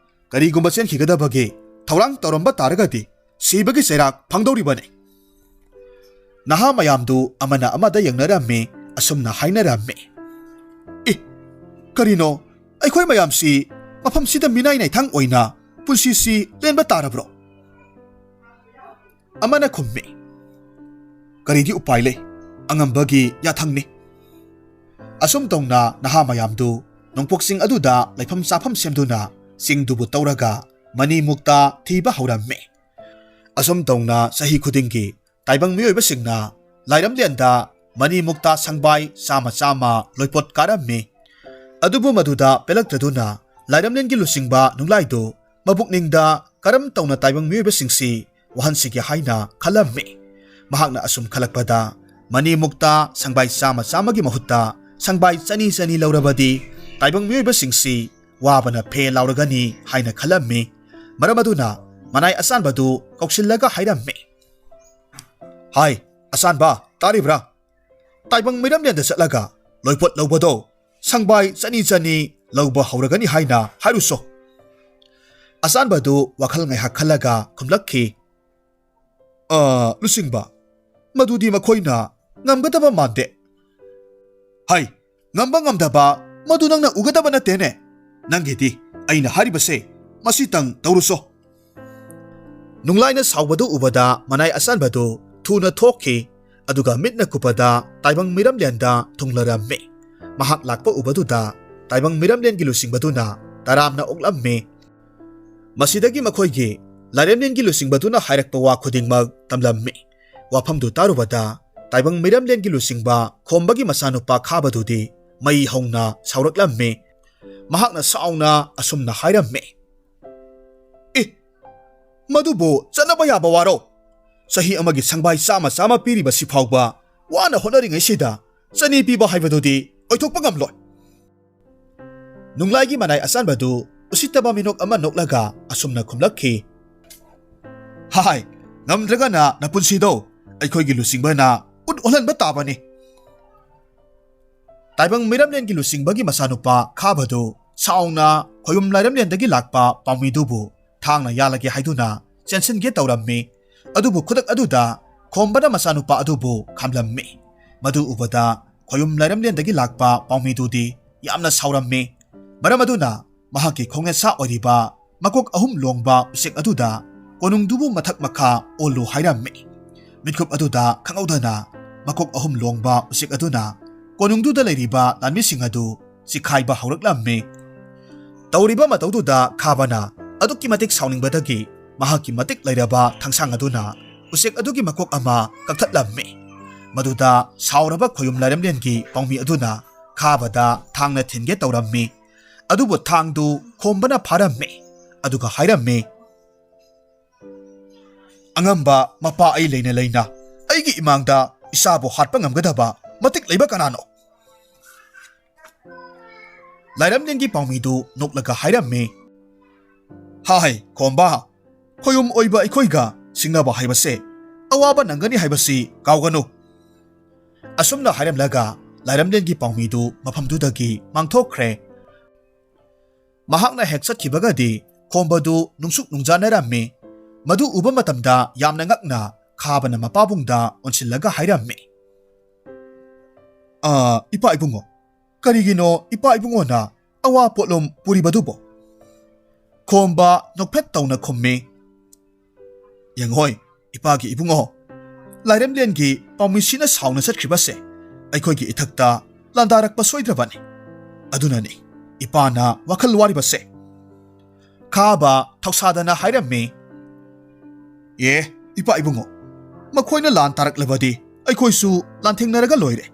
ꯀꯔꯤꯒꯨꯝꯕ ꯆꯦꯟꯈꯤꯒꯗꯕꯒꯤ ꯊꯧꯔꯥꯡ ꯇꯧꯔꯝꯕ ꯇꯥꯔꯒꯗꯤ ꯁꯤꯕꯒꯤ ꯆꯩꯔꯥꯛ ꯐꯪꯗꯧꯔꯤꯕꯅꯤ꯫" ꯅꯍꯥ ꯃꯌꯥꯝꯗꯨ ꯑꯃꯅ ꯑꯃꯗ ꯌꯦꯡꯅꯔꯝꯃꯤ, ꯑꯁꯨꯝꯅ ꯍꯥꯏꯅꯔꯝꯃꯤ, "ꯑꯦ, ꯀꯔꯤꯅꯣ? ꯑꯩꯈꯣꯏ ꯃꯌꯥꯝꯁꯤ ꯃꯐꯝꯁꯤꯗ ꯃꯤꯅꯥꯏ ꯅꯥꯏꯊꯥꯡ ꯑꯣꯏꯅ ꯄꯨꯟꯁꯤꯁꯤ ꯂꯦꯟꯕ ꯇꯥꯔꯕ꯭ꯔꯣ?" ꯑꯃꯅ ꯈꯨꯝꯃꯤ, "ꯀꯔꯤꯗꯤ ꯎꯄꯥꯏ ꯂꯩ? ꯑꯉꯝꯕꯒꯤ ꯌꯥꯊꯪꯅꯤ꯫" ꯑꯁꯨꯝ ꯇꯧꯅ ꯅꯍꯥ ꯃꯌꯥꯝꯗꯨ ꯅꯣꯡꯄꯣꯛꯁꯤꯡ ꯑꯗꯨꯗ ꯂꯩꯐꯝ ꯆꯥꯐꯝ ꯁꯦꯝꯗꯨꯅ ꯆꯤꯡꯗꯨꯕꯨ ꯇꯧꯔꯒ ꯃꯅꯤ ꯃꯨꯛꯇꯥ ꯊꯤꯕ ꯍꯧꯔꯝꯃꯤ꯫ ꯑꯁꯨꯝ ꯇꯧꯅ ꯆꯍꯤ ꯈꯨꯗꯤꯡꯒꯤ ꯇꯥꯏꯕꯪ ꯃꯤꯑꯣꯏꯕꯁꯤꯡꯅ ꯂꯥꯏꯔꯝꯂꯦꯟꯗ ꯃꯅꯤ ꯃꯨꯛꯇꯥ ꯁꯪꯕꯥꯏ ꯆꯥꯝꯃ ꯆꯥꯝꯃ ꯂꯣꯏꯄꯣꯠ ꯀꯥꯔꯝꯃꯤ꯫ ꯑꯗꯨꯕꯨ ꯃꯗꯨꯗ ꯄꯦꯜꯂꯛꯇ꯭ꯔꯗꯨꯅ ꯂꯥꯏꯔꯝꯂꯦꯟꯒꯤ ꯂꯨꯆꯤꯡꯕ ꯅꯨꯡꯂꯥꯏꯗꯨ ꯃꯕꯨꯛꯅꯤꯡꯗ ꯀꯔꯝ ꯇꯧꯅ ꯇꯥꯏꯕꯪ ꯃꯤꯑꯣꯏꯕꯁꯤꯡꯁꯤ ꯋꯥꯍꯟꯁꯤꯒꯦ ꯍꯥꯏꯅ ꯈꯜꯂꯝꯃꯤ꯫ ꯃꯍꯥꯛꯅ ꯑꯁꯨꯝ ꯈꯜꯂꯛꯄꯗ ꯃꯅꯤ ꯃꯨꯛꯇꯥ ꯁꯪꯕꯥꯏ ꯆꯥꯝꯃ ꯆꯥꯝꯃꯒꯤ ꯃꯍꯨꯠꯇ ꯁꯪꯕꯥꯏ ꯆꯅꯤ ꯆꯅꯤ ꯂꯧꯔꯕꯗꯤ ꯇꯥꯏꯕꯪ ꯃꯤꯑꯣꯏꯕꯁꯤꯡꯁꯤ ꯋꯥꯕꯅ ꯐꯦ ꯂꯥꯎꯔꯒꯅꯤ ꯍꯥꯏꯅ ꯈꯜꯂꯝꯃꯤ꯫ ꯃꯔꯝ ꯑꯗꯨꯅ ꯃꯅꯥꯏ ꯑꯁꯥꯟꯕꯗꯨ ꯀꯧꯁꯤꯜꯂꯒ ꯍꯥꯏꯔꯝꯃꯤ, "ꯍꯥꯏ, ꯑꯁꯥꯟꯕ, ꯇꯥꯔꯤꯕ꯭ꯔꯥ? ꯇꯥꯏꯕꯪ ꯃꯤꯔꯝꯂꯦꯟꯗ ꯆꯠꯂꯒ ꯂꯣꯏꯄꯣꯠ ꯂꯧꯕꯗꯣ ꯁꯪꯕꯥꯏ ꯆꯅꯤ ꯆꯅꯤ ꯂꯧꯕ ꯍꯧꯔꯒꯅꯤ ꯍꯥꯏꯅ ꯍꯥꯏꯔꯨꯁꯣ꯫" ꯑꯁꯥꯟꯕꯗꯨ ꯋꯥꯈꯜ ꯉꯥꯏꯍꯥꯛ ꯈꯜꯂꯒ ꯈꯨꯝꯂꯛꯈꯤ, "ꯑ, ꯂꯨꯆꯤꯡꯕ, ꯃꯗꯨꯗꯤ ꯃꯈꯣꯏꯅ ꯉꯝꯒꯗꯕ ꯃꯥꯟꯗꯦ꯫" "ꯍꯥꯏ, ꯉꯝꯕ ꯉꯝꯗꯕ ꯃꯗꯨ ꯅꯪꯅ ꯎꯒꯗꯕ ꯅꯠꯇꯦꯅꯦ꯫ ꯅꯪꯒꯤꯗꯤ ꯑꯩꯅ ꯍꯥꯏꯔꯤꯕꯁꯦ ꯃꯁꯤꯇꯪ ꯇꯧꯔꯨꯁꯣ꯫" ꯅꯨꯡꯂꯥꯏꯅ ꯁꯥꯎꯕꯗꯨ ꯎꯕꯗ ꯃꯅꯥꯏ ꯑꯁꯥꯟꯕꯗꯨ ꯊꯨꯅ ꯊꯣꯛꯈꯤ꯫ ꯑꯗꯨꯒ ꯃꯤꯠꯅ ꯀꯨꯞꯄꯗ ꯇꯥꯏꯕꯪ ꯃꯤꯔꯝꯂꯦꯟꯗ ꯊꯨꯡꯂꯔꯝꯃꯤ꯫ ꯃꯍꯥꯛ ꯂꯥꯛꯄ ꯎꯕꯗꯨꯗ ꯇꯥꯏꯕꯪ ꯃꯤꯔꯝꯂꯦꯟꯒꯤ ꯂꯨꯆꯤꯡꯕꯗꯨꯅ ꯇꯔꯥꯝꯅ ꯑꯣꯛꯂꯝꯃꯤ꯫ ꯃꯁꯤꯗꯒꯤ ꯃꯈꯣꯏꯒꯤ ꯂꯥꯏꯔꯦꯝꯂꯦꯟꯒꯤ ꯂꯨꯆꯤꯡꯕꯗꯨꯅ ꯍꯥꯏꯔꯛꯄ ꯋꯥ ꯈꯨꯗꯤꯡꯃꯛ ꯇꯝꯂꯝꯃꯤ꯫ ꯋꯥꯐꯝꯗꯨ ꯇꯥꯔꯨꯕꯗ ꯇꯥꯏꯕꯪ ꯃꯤꯔꯝꯂꯦꯟꯒꯤ ꯂꯨꯆꯤꯡꯕ ꯈꯣꯝꯕꯒꯤ ꯃꯆꯥꯅꯨꯄꯥ ꯈꯥꯕꯗꯨꯗꯤ ꯃꯩ ꯍꯧꯅ ꯁꯥꯎꯔꯛꯂꯝꯃꯤ꯫ ꯃꯍꯥꯛꯅ ꯁꯥꯎꯅ ꯑꯁꯨꯝꯅ ꯍꯥꯏꯔꯝꯃꯤ, "ꯑꯦ, ꯃꯗꯨꯕꯨ ꯆꯠꯅꯕ ꯌꯥꯕ ꯋꯥꯔꯣ? ꯆꯍꯤ ꯑꯃꯒꯤ ꯁꯪꯕꯥꯏ ꯆꯥꯝꯃ ꯆꯥꯝꯃ ꯄꯤꯔꯤꯕꯁꯤ ꯐꯥꯎꯕ ꯋꯥꯅ ꯍꯣꯠꯅꯔꯤꯉꯩꯁꯤꯗ ꯆꯅꯤ ꯄꯤꯕ ꯍꯥꯏꯕꯗꯨꯗꯤ ꯑꯣꯏꯊꯣꯛꯄ ꯉꯝꯂꯣꯏ"꯫ ꯅꯨꯡꯂꯥꯏꯒꯤ ꯃꯅꯥꯏ ꯑꯆꯥꯟꯕꯗꯨ ꯎꯁꯤꯠꯇꯕ ꯃꯤꯅꯣꯛ ꯑꯃ ꯅꯣꯛꯂꯒ ꯑꯁꯨꯝꯅ ꯈꯨꯝꯂꯛꯈꯤ, "ꯍꯥꯏ, ꯉꯝꯗ꯭ꯔꯒꯅ ꯅꯄꯨꯟꯁꯤꯗꯣ ꯑꯩꯈꯣꯏꯒꯤ ꯂꯨꯆꯤꯡꯕꯅ ꯎꯠ ꯑꯣꯜꯍꯟꯕ ꯇꯥꯕꯅꯤ"꯫ ꯇꯥꯏꯕꯪ ꯃꯤꯔꯝꯂꯦꯟꯒꯤ ꯂꯨꯆꯤꯡꯕꯒꯤ ꯃꯆꯥꯅꯨꯄꯥ ꯈꯥꯕꯗꯨ ꯁꯥꯎꯅ ꯈꯣꯌꯨꯝ ꯂꯥꯏꯔꯝꯂꯦꯟꯗꯒꯤ ꯂꯥꯛꯄ ꯄꯥꯎꯃꯤꯗꯨꯕꯨ ꯊꯥꯡꯅ ꯌꯥꯜꯂꯒꯦ ꯍꯥꯏꯗꯨꯅ ꯆꯦꯟꯁꯤꯟꯒꯦ ꯇꯧꯔꯝꯃꯤ꯫ ꯑꯗꯨꯕꯨ ꯈꯨꯗꯛ ꯑꯗꯨꯗ ꯈꯣꯝꯕꯅ ꯃꯆꯥꯅꯨꯄꯥ ꯑꯗꯨꯕꯨ ꯈꯥꯝꯂꯝꯃꯤ꯫ ꯃꯗꯨ ꯎꯕꯗ ꯈꯣꯌꯨꯝ ꯂꯥꯏꯔꯝꯂꯦꯟꯗꯒꯤ ꯂꯥꯛꯄ ꯄꯥꯎꯃꯤꯗꯨꯗꯤ ꯌꯥꯝꯅ ꯁꯥꯎꯔꯝꯃꯤ꯫ ꯃꯔꯝ ꯑꯗꯨꯅ ꯃꯍꯥꯛꯀꯤ ꯈꯣꯡꯌꯦꯠꯁꯥ ꯑꯣꯏꯔꯤꯕ ꯃꯀꯣꯛ ꯑꯍꯨꯝ ꯂꯣꯡꯕ ꯎꯆꯦꯛ ꯑꯗꯨꯗ ꯀꯣꯅꯨꯡꯗꯨꯕꯨ ꯃꯊꯛ ꯃꯈꯥ ꯑꯣꯜꯂꯨ ꯍꯥꯏꯔꯝꯃꯤ꯫ ꯃꯤꯠꯀꯨꯞ ꯑꯗꯨꯗ ꯈꯪꯍꯧꯗꯅ ꯃꯀꯣꯛ ꯑꯍꯨꯝ ꯂꯣꯡꯕ ꯎꯆꯦꯛ ꯑꯗꯨꯅ ꯀꯣꯅꯨꯡꯗꯨꯗ ꯂꯩꯔꯤꯕ ꯂꯥꯟꯃꯤꯁꯤꯡ ꯑꯗꯨ ꯆꯤꯈꯥꯏꯕ ꯍꯧꯔꯛꯂꯝꯃꯤ꯫ ꯇꯧꯔꯤꯕ ꯃꯇꯧꯗꯨꯗ ꯈꯥꯕꯅ ꯑꯗꯨꯛꯀꯤ ꯃꯇꯤꯛ ꯁꯥꯎꯅꯤꯡꯕꯗꯒꯤ ꯃꯍꯥꯛꯀꯤ ꯃꯇꯤꯛ ꯂꯩꯔꯕ ꯊꯥꯡꯁꯥꯡ ꯑꯗꯨꯅ ꯎꯆꯦꯛ ꯑꯗꯨꯒꯤ ꯃꯀꯣꯛ ꯑꯃ ꯀꯛꯊꯠꯂꯝꯃꯤ꯫ ꯃꯗꯨꯗ ꯁꯥꯎꯔꯕ ꯈꯣꯌꯨꯝ ꯂꯥꯏꯔꯝꯂꯦꯟꯒꯤ ꯄꯥꯎꯃꯤ ꯑꯗꯨꯅ ꯈꯥꯕꯗ ꯊꯥꯡꯅ ꯊꯤꯟꯒꯦ ꯇꯧꯔꯝꯃꯤ꯫ ꯑꯗꯨꯕꯨ ꯊꯥꯡꯗꯨ ꯈꯣꯝꯕꯅ ꯐꯥꯔꯝꯃꯤ꯫ ꯑꯗꯨꯒ ꯍꯥꯏꯔꯝꯃꯤ, "ꯑꯉꯝꯕ ꯃꯄꯥ ꯑꯩ ꯂꯩꯅ ꯂꯩꯅ ꯑꯩꯒꯤ ꯏꯃꯥꯡꯗ ꯏꯆꯥꯕꯨ ꯍꯥꯠꯄ ꯉꯝꯒꯗꯕ ꯃꯇꯤꯛ ꯂꯩꯕ ꯀꯅꯥꯅꯣ?" ꯂꯥꯏꯔꯝꯂꯦꯟꯒꯤ ꯄꯥꯎꯃꯤꯗꯨ ꯅꯣꯛꯂꯒ ꯍꯥꯏꯔꯝꯃꯤ, "ꯍꯥꯏ ꯈꯣꯝꯕ, ꯈꯣꯌꯨꯝ ꯑꯣꯏꯕ ꯑꯩꯈꯣꯏꯒ ꯁꯤꯡꯅꯕ ꯍꯥꯏꯕꯁꯦ ꯑꯋꯥꯕ ꯅꯪꯒꯅꯤ ꯍꯥꯏꯕꯁꯤ ꯀꯥꯎꯒꯅꯨ"꯫ ꯑꯁꯨꯝꯅ ꯍꯥꯏꯔꯝꯂꯒ ꯂꯥꯏꯔꯝꯂꯦꯟꯒꯤ ꯄꯥꯎꯃꯤꯗꯨ ꯃꯐꯝꯗꯨꯗꯒꯤ ꯃꯥꯡꯊꯣꯛꯈ꯭ꯔꯦ꯫ ꯃꯍꯥꯛꯅ ꯍꯦꯛ ꯆꯠꯈꯤꯕꯒꯗꯤ ꯈꯣꯝꯕꯗꯨ ꯅꯨꯡꯁꯨꯛ ꯅꯨꯡꯖꯥꯅꯔꯝꯃꯤ꯫ ꯃꯗꯨ ꯎꯕ ꯃꯇꯝꯗ ꯌꯥꯝꯅ ꯉꯛꯅ ꯈꯥꯕꯅ ꯃꯄꯥꯕꯨꯡꯗ ꯑꯣꯟꯁꯤꯜꯂꯒ ꯍꯥꯏꯔꯝꯃꯤ, "ꯑꯥ, ꯏꯄꯥ ꯏꯕꯨꯡꯉꯣ, ꯀꯔꯤꯒꯤꯅꯣ ꯏꯄꯥ ꯏꯕꯨꯡꯉꯣꯅ ꯑꯋꯥ ꯄꯣꯠꯂꯨꯝ ꯄꯨꯔꯤꯕꯗꯨꯕꯣ?" ꯈꯣꯝꯕ ꯅꯣꯛꯐꯦꯠ ꯇꯧꯅ ꯈꯨꯝꯃꯤ, "ꯌꯦꯡꯉꯣꯏ, ꯏꯄꯥꯒꯤ ꯏꯕꯨꯡꯉꯣ, ꯂꯥꯏꯔꯦꯝꯂꯦꯟꯒꯤ ꯄꯥꯎꯃꯤꯁꯤꯅ ꯁꯥꯎꯅ ꯆꯠꯈ꯭ꯔꯤꯕꯁꯦ ꯑꯩꯈꯣꯏꯒꯤ ꯏꯊꯛꯇ ꯂꯥꯟꯗꯥꯔꯛꯄ ꯁꯣꯏꯗ꯭ꯔꯕꯅꯤ꯫ ꯑꯗꯨꯅꯅꯤ ꯏꯄꯥꯅ ꯋꯥꯈꯜ ꯋꯥꯔꯤꯕꯁꯦ"꯫ ꯈꯥꯕ ꯊꯧꯁꯥꯗꯅ ꯍꯥꯏꯔꯝꯃꯤ, "ꯑꯦ, ꯏꯄꯥ ꯏꯕꯨꯡꯉꯣ, ꯃꯈꯣꯏꯅ ꯂꯥꯟ ꯇꯥꯔꯛꯂꯕꯗꯤ ꯑꯩꯈꯣꯏꯁꯨ ꯂꯥꯟꯊꯦꯡꯅꯔꯒ ꯂꯣꯏꯔꯦ"꯫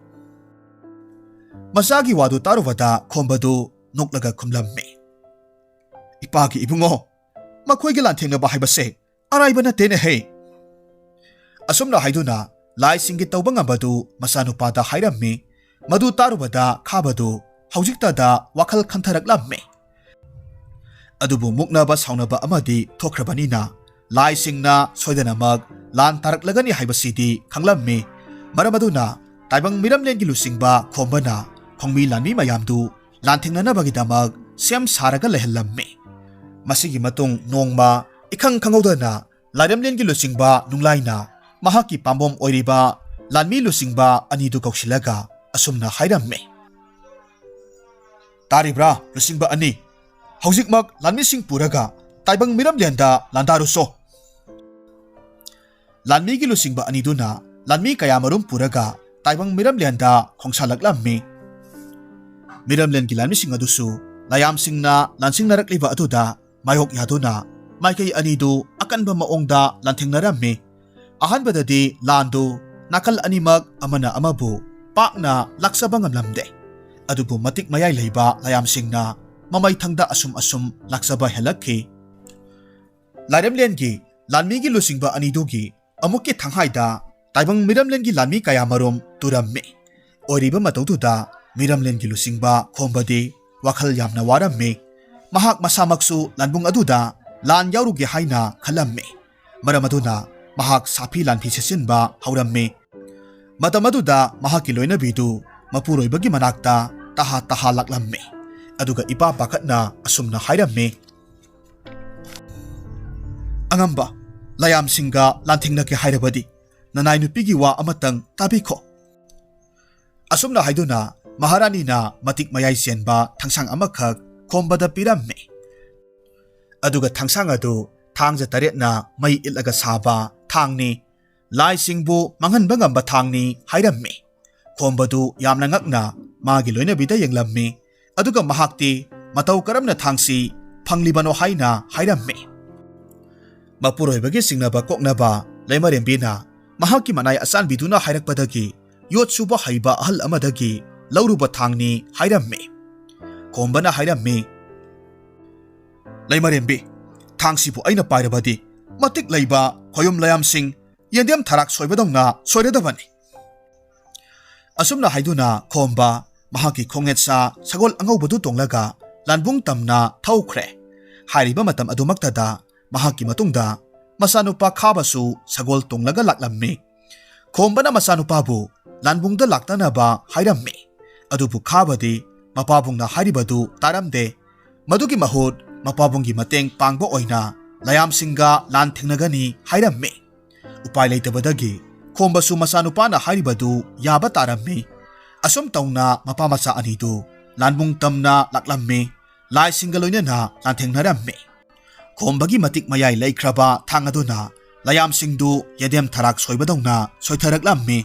ꯃꯆꯥꯒꯤ ꯋꯥꯗꯨ ꯇꯥꯔꯨꯕꯗ ꯈꯣꯝꯕꯗꯨ ꯅꯣꯛꯂꯒ ꯈꯨꯝꯂꯝꯃꯤ, "ꯏꯄꯥꯒꯤ ꯏꯕꯨꯡꯉꯣ, ꯃꯈꯣꯏꯒꯤ ꯂꯥꯟꯊꯦꯡꯅꯕ ꯍꯥꯏꯕꯁꯦ ꯑꯔꯥꯏꯕ ꯅꯠꯇꯦꯅꯦꯍꯦ"꯫ ꯑꯁꯨꯝꯅ ꯍꯥꯏꯗꯨꯅ ꯂꯥꯏꯁꯤꯡꯒꯤ ꯇꯧꯕ ꯉꯝꯕꯗꯨ ꯃꯆꯥꯅꯨꯄꯥꯗ ꯍꯥꯏꯔꯝꯃꯤ꯫ ꯃꯗꯨ ꯇꯥꯔꯨꯕꯗ ꯈꯥꯕꯗꯨ ꯍꯧꯖꯤꯛꯇꯗ ꯋꯥꯈꯜ ꯈꯟꯊꯔꯛꯂꯝꯃꯤ꯫ ꯑꯗꯨꯕꯨ ꯃꯨꯛꯅꯕ ꯁꯥꯎꯅꯕ ꯑꯃꯗꯤ ꯊꯣꯛꯈ꯭ꯔꯕꯅꯤꯅ ꯂꯥꯏꯁꯤꯡꯅ ꯁꯣꯏꯗꯅꯃꯛ ꯂꯥꯟ ꯇꯥꯔꯛꯂꯒꯅꯤ ꯍꯥꯏꯕꯁꯤꯗꯤ ꯈꯪꯂꯝꯃꯤ꯫ ꯃꯔꯝ ꯑꯗꯨꯅ ꯇꯥꯏꯕꯪ ꯃꯤꯔꯝꯂꯦꯟꯒꯤ ꯂꯨꯆꯤꯡꯕ ꯈꯣꯝꯕꯅ ꯈꯣꯡꯃꯤ ꯂꯥꯟꯃꯤ ꯃꯌꯥꯝꯗꯨ ꯂꯥꯟꯊꯦꯡꯅꯅꯕꯒꯤꯗꯃꯛ ꯁꯦꯝ ꯁꯥꯔꯒ ꯂꯩꯍꯜꯂꯝꯃꯤ꯫ ꯃꯁꯤꯒꯤ ꯃꯇꯨꯡ ꯅꯣꯡꯃ ꯏꯈꯪ ꯈꯪꯍꯧꯗꯅ ꯂꯥꯏꯔꯦꯝꯂꯦꯟꯒꯤ ꯂꯨꯆꯤꯡꯕ ꯅꯨꯡꯂꯥꯏꯅ ꯃꯍꯥꯛꯀꯤ ꯄꯥꯝꯕꯣꯝ ꯑꯣꯏꯔꯤꯕ ꯂꯥꯟꯃꯤ ꯂꯨꯆꯤꯡꯕ ꯑꯅꯤꯗꯨ ꯀꯧꯁꯤꯜꯂꯒ ꯑꯁꯨꯝꯅ ꯍꯥꯏꯔꯝꯃꯤ, "ꯇꯥꯔꯤꯕ꯭ꯔꯥ ꯂꯨꯆꯤꯡꯕ ꯑꯅꯤ? ꯍꯧꯖꯤꯛꯃꯛ ꯂꯥꯟꯃꯤꯁꯤꯡ ꯄꯨꯔꯒ ꯇꯥꯏꯕꯪ ꯃꯤꯔꯝꯂꯦꯟꯗ ꯂꯥꯟꯗꯥꯔꯨꯁꯣ"꯫ ꯂꯥꯟꯃꯤꯒꯤ ꯂꯨꯆꯤꯡꯕ ꯑꯅꯤꯗꯨꯅ ꯂꯥꯟꯃꯤ ꯀꯌꯥꯃꯔꯨꯝ ꯄꯨꯔꯒ ꯇꯥꯏꯕꯪ ꯃꯤꯔꯝꯂꯦꯟꯗ ꯈꯣꯡꯁꯥꯜꯂꯛꯂꯝꯃꯤ꯫ ꯃꯤꯔꯝꯂꯦꯟꯒꯤ ꯂꯥꯟꯃꯤꯁꯤꯡ ꯑꯗꯨꯁꯨ ꯂꯥꯌꯥꯝꯁꯤꯡꯅ ꯂꯥꯟꯁꯤꯡꯅꯔꯛꯂꯤꯕ ꯑꯗꯨꯗ ꯃꯥꯌꯣꯛ ꯌꯥꯗꯨꯅ ꯃꯥꯏꯀꯩ ꯑꯅꯤꯗꯨ ꯑꯀꯟꯕ ꯃꯑꯣꯡꯗ ꯂꯥꯟꯊꯦꯡꯅꯔꯝꯃꯤ꯫ ꯑꯍꯥꯟꯕꯗꯗꯤ ꯂꯥꯟꯗꯨ ꯅꯥꯀꯜ ꯑꯅꯤꯃꯛ ꯑꯃꯅ ꯑꯃꯕꯨ ꯄꯥꯛꯅ ꯂꯥꯛꯆꯕ ꯉꯝꯂꯝꯗꯦ꯫ ꯑꯗꯨꯕꯨ ꯃꯇꯤꯛ ꯃꯌꯥꯏ ꯂꯩꯕ ꯂꯥꯌꯥꯝꯁꯤꯡꯅ ꯃꯃꯩꯊꯪꯗ ꯑꯁꯨꯝ ꯑꯁꯨꯝ ꯂꯥꯛꯆꯕ ꯍꯦꯜꯂꯛꯈꯤ꯫ ꯂꯥꯏꯔꯦꯝꯂꯦꯟꯒꯤ ꯂꯥꯟꯃꯤꯒꯤ ꯂꯨꯆꯤꯡꯕ ꯑꯅꯤꯗꯨꯒꯤ ꯑꯃꯨꯛꯀꯤ ꯊꯪꯍꯥꯏꯗ ꯇꯥꯏꯕꯪ ꯃꯤꯔꯝꯂꯦꯟꯒꯤ ꯂꯥꯟꯃꯤ ꯀꯌꯥꯃꯔꯨꯝ ꯇꯨꯔꯝꯃꯤ꯫ ꯑꯣꯏꯔꯤꯕ ꯃꯇꯧꯗꯨꯗ ꯃꯤꯔꯝꯂꯦꯟꯒꯤ ꯂꯨꯆꯤꯡꯕ ꯈꯣꯝꯕꯗꯤ ꯋꯥꯈꯜ ꯌꯥꯝꯅ ꯋꯥꯔꯝꯃꯤ꯫ ꯃꯍꯥꯛ ꯃꯁꯥꯃꯛꯁꯨ ꯂꯥꯟꯕꯨꯡ ꯑꯗꯨꯗ ꯂꯥꯟ ꯌꯥꯎꯔꯨꯒꯦ ꯍꯥꯏꯅ ꯈꯜꯂꯝꯃꯤ꯫ ꯃꯔꯝ ꯑꯗꯨꯅ ꯃꯍꯥꯛ ꯁꯥꯐꯤ ꯂꯥꯟꯐꯤ ꯁꯦꯠꯆꯤꯟꯕ ꯍꯧꯔꯝꯃꯤ꯫ ꯃꯇꯝ ꯑꯗꯨꯗ ꯃꯍꯥꯛꯀꯤ ꯂꯣꯏꯅꯕꯤꯗꯨ ꯃꯄꯨꯔꯣꯏꯕꯒꯤ ꯃꯅꯥꯛꯇ ꯇꯍꯥ ꯇꯍꯥ ꯂꯥꯛꯂꯝꯃꯤ꯫ ꯑꯗꯨꯒ ꯏꯄꯥ ꯄꯥꯈꯠꯅ ꯑꯁꯨꯝꯅ ꯍꯥꯏꯔꯝꯃꯤ, "ꯑꯉꯝꯕ, ꯂꯥꯌꯥꯝꯁꯤꯡꯒ ꯂꯥꯟꯊꯦꯡꯅꯒꯦ ꯍꯥꯏꯔꯕꯗꯤ ꯅꯅꯥꯏ ꯅꯨꯄꯤꯒꯤ ꯋꯥ ꯑꯃꯇꯪ ꯇꯥꯕꯤꯈꯣ"꯫ ꯑꯁꯨꯝꯅ ꯍꯥꯏꯗꯨꯅ ꯃꯍꯥꯔꯥꯅꯤꯅ ꯃꯇꯤꯛ ꯃꯌꯥꯏ ꯆꯦꯟꯕ ꯊꯥꯡꯁꯥꯡ ꯑꯃꯈꯛ ꯈꯣꯝꯕꯗ ꯄꯤꯔꯝꯃꯤ꯫ ꯑꯗꯨꯒ ꯊꯥꯡꯁꯥꯡ ꯑꯗꯨ ꯊꯥꯡꯖ ꯇꯔꯦꯠꯅ ꯃꯩ ꯏꯠꯂꯒ ꯁꯥꯕ ꯊꯥꯡꯅꯤ꯫ ꯂꯥꯏꯁꯤꯡꯕꯨ ꯃꯥꯡꯍꯟꯕ ꯉꯝꯕ ꯊꯥꯡꯅꯤ ꯍꯥꯏꯔꯝꯃꯤ꯫ ꯈꯣꯝꯕꯗꯨ ꯌꯥꯝꯅ ꯉꯛꯅ ꯃꯥꯒꯤ ꯂꯣꯏꯅꯕꯤꯗ ꯌꯦꯡꯂꯝꯃꯤ꯫ ꯑꯗꯨꯒ ꯃꯍꯥꯛꯇꯤ ꯃꯇꯧ ꯀꯔꯝꯅ ꯊꯥꯡꯁꯤ ꯐꯪꯂꯤꯕꯅꯣ ꯍꯥꯏꯅ ꯍꯥꯏꯔꯝꯃꯤ꯫ ꯃꯄꯨꯔꯣꯏꯕꯒꯤ ꯆꯤꯡꯅꯕ ꯀꯣꯛꯅꯕ ꯂꯩꯃꯔꯦꯝꯕꯤꯅ ꯃꯍꯥꯛꯀꯤ ꯃꯅꯥꯏ ꯑꯆꯥꯟꯕꯤꯗꯨꯅ ꯍꯥꯏꯔꯛꯄꯗꯒꯤ ꯌꯣꯠ ꯁꯨꯕ ꯍꯩꯕ ꯑꯍꯜ ꯑꯃꯗꯒꯤ ꯂꯧꯔꯨꯕ ꯊꯥꯡꯅꯤ ꯍꯥꯏꯔꯝꯃꯤ꯫ ꯈꯣꯝꯕꯅ ꯍꯥꯏꯔꯝꯃꯤ, "ꯂꯩꯃꯔꯦꯝꯕꯤ, ꯊꯥꯡꯁꯤꯕꯨ ꯑꯩꯅ ꯄꯥꯏꯔꯕꯗꯤ ꯃꯇꯤꯛ ꯂꯩꯕ ꯈꯣꯌꯨꯝ ꯂꯌꯥꯝꯁꯤꯡ ꯌꯦꯟꯗꯦꯝ ꯊꯔꯥꯛ ꯁꯣꯏꯕꯗꯧꯅ ꯁꯣꯏꯔꯗꯕꯅꯤ"꯫ ꯑꯁꯨꯝꯅ ꯍꯥꯏꯗꯨꯅ ꯈꯣꯝꯕ ꯃꯍꯥꯛꯀꯤ ꯈꯣꯡꯌꯦꯠꯁꯥ ꯁꯒꯣꯜ ꯑꯉꯧꯕꯗꯨ ꯇꯣꯡꯂꯒ ꯂꯥꯟꯕꯨꯡ ꯇꯝꯅ ꯊꯧꯈ꯭ꯔꯦ꯫ ꯍꯥꯏꯔꯤꯕ ꯃꯇꯝ ꯑꯗꯨꯃꯛꯇꯗ ꯃꯍꯥꯛꯀꯤ ꯃꯇꯨꯡꯗ ꯃꯆꯥꯅꯨꯄꯥ ꯈꯥꯕꯁꯨ ꯁꯒꯣꯜ ꯇꯣꯡꯂꯒ ꯂꯥꯛꯂꯝꯃꯤ꯫ ꯈꯣꯝꯕꯅ ꯃꯆꯥꯅꯨꯄꯥꯕꯨ ꯂꯥꯟꯕꯨꯡꯗ ꯂꯥꯛꯇꯅꯕ ꯍꯥꯏꯔꯝꯃꯤ꯫ ꯑꯗꯨꯕꯨ ꯈꯥꯕꯗꯤ ꯃꯄꯥꯕꯨꯡꯅ ꯍꯥꯏꯔꯤꯕꯗꯨ ꯇꯥꯔꯝꯗꯦ꯫ ꯃꯗꯨꯒꯤ ꯃꯍꯨꯠ ꯃꯄꯥꯕꯨꯡꯒꯤ ꯃꯇꯦꯡ ꯄꯥꯡꯕ ꯑꯣꯏꯅ ꯂꯌꯥꯝꯁꯤꯡꯒ ꯂꯥꯟ ꯊꯦꯡꯅꯒꯅꯤ ꯍꯥꯏꯔꯝꯃꯤ꯫ ꯎꯄꯥꯏ ꯂꯩꯇꯕꯗꯒꯤ ꯈꯣꯝꯕꯁꯨ ꯃꯆꯥꯅꯨꯄꯥꯅ ꯍꯥꯏꯔꯤꯕꯗꯨ ꯌꯥꯕ ꯇꯥꯔꯝꯃꯤ꯫ ꯑꯁꯨꯝ ꯇꯧꯅ ꯃꯄꯥ ꯃꯆꯥ ꯑꯅꯤꯗꯨ ꯂꯥꯟꯕꯨꯡ ꯇꯝꯅ ꯂꯥꯛꯂꯝꯃꯤ꯫ ꯂꯥꯏꯁꯤꯡꯒ ꯂꯣꯏꯅꯅ ꯂꯥꯟꯊꯦꯡꯅꯔꯝꯃꯤ꯫ ꯈꯣꯝꯕꯒꯤ ꯃꯇꯤꯛ ꯃꯌꯥꯏ ꯂꯩꯈ꯭ꯔꯕ ꯊꯥꯡ ꯑꯗꯨꯅ ꯂꯌꯥꯝꯁꯤꯡꯗꯨ ꯌꯦꯗꯦꯝ ꯊꯔꯥꯛ ꯁꯣꯏꯕꯗꯧꯅ ꯁꯣꯏꯊꯔꯛꯂꯝꯃꯤ꯫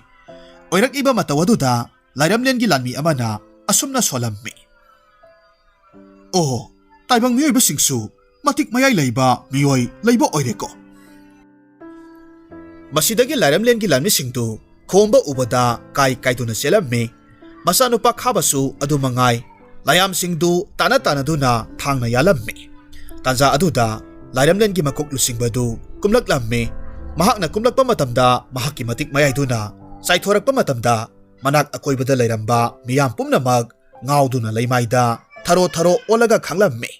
ꯑꯣꯏꯔꯛꯂꯤꯕ ꯃꯇꯧ ꯑꯗꯨꯗ ꯂꯥꯏꯔꯝꯂꯦꯟꯒꯤ ꯂꯥꯟꯃꯤ ꯑꯃꯅ ꯑꯁꯨꯝꯅ ꯁꯣꯜꯂꯝꯃꯤ, "ꯑꯣ, ꯇꯥꯏꯕꯪ ꯃꯤꯑꯣꯏꯕꯁꯤꯡꯁꯨ ꯃꯇꯤꯛ ꯃꯌꯥꯏ ꯂꯩꯕ ꯃꯤꯑꯣꯏ ꯂꯩꯕ ꯑꯣꯏꯔꯦꯀꯣ"꯫ ꯃꯁꯤꯗꯒꯤ ꯂꯥꯏꯔꯝꯂꯦꯟꯒꯤ ꯂꯥꯟꯃꯤꯁꯤꯡꯗꯨ ꯈꯣꯝꯕ ꯎꯕꯗ ꯀꯥꯏ ꯀꯥꯏꯗꯨꯅ ꯆꯦꯜꯂꯝꯃꯤ꯫ ꯃꯆꯥꯅꯨꯄꯥ ꯈꯥꯕꯁꯨ ꯑꯗꯨ ꯃꯉꯥꯏ꯫ ꯂꯌꯥꯝꯁꯤꯡꯗꯨ ꯇꯥꯅ ꯇꯥꯅꯗꯨꯅ ꯊꯥꯡꯅ ꯌꯥꯜꯂꯝꯃꯤ꯫ ꯇꯥꯟꯖꯥ ꯑꯗꯨꯗ ꯂꯥꯏꯔꯝꯂꯦꯟꯒꯤ ꯃꯀꯣꯛ ꯂꯨꯆꯤꯡꯕꯗꯨ ꯀꯨꯝꯂꯛꯂꯝꯃꯤ꯫ ꯃꯍꯥꯛꯅ ꯀꯨꯝꯂꯛꯄ ꯃꯇꯝꯗ ꯃꯍꯥꯛꯀꯤ ꯃꯇꯤꯛ ꯃꯌꯥꯏꯗꯨꯅ ꯆꯥꯏꯊꯣꯔꯛꯄ ꯃꯇꯝꯗ ꯃꯅꯥꯛ ꯑꯀꯣꯏꯕꯗ ꯂꯩꯔꯝꯕ ꯃꯤꯌꯥꯝ ꯄꯨꯝꯅꯃꯛ ꯉꯥꯎꯗꯨꯅ ꯂꯩꯃꯥꯏꯗ ꯊꯔꯣ ꯊꯔꯣ ꯑꯣꯜꯂꯒ ꯈꯥꯡꯂꯝꯃꯤ꯫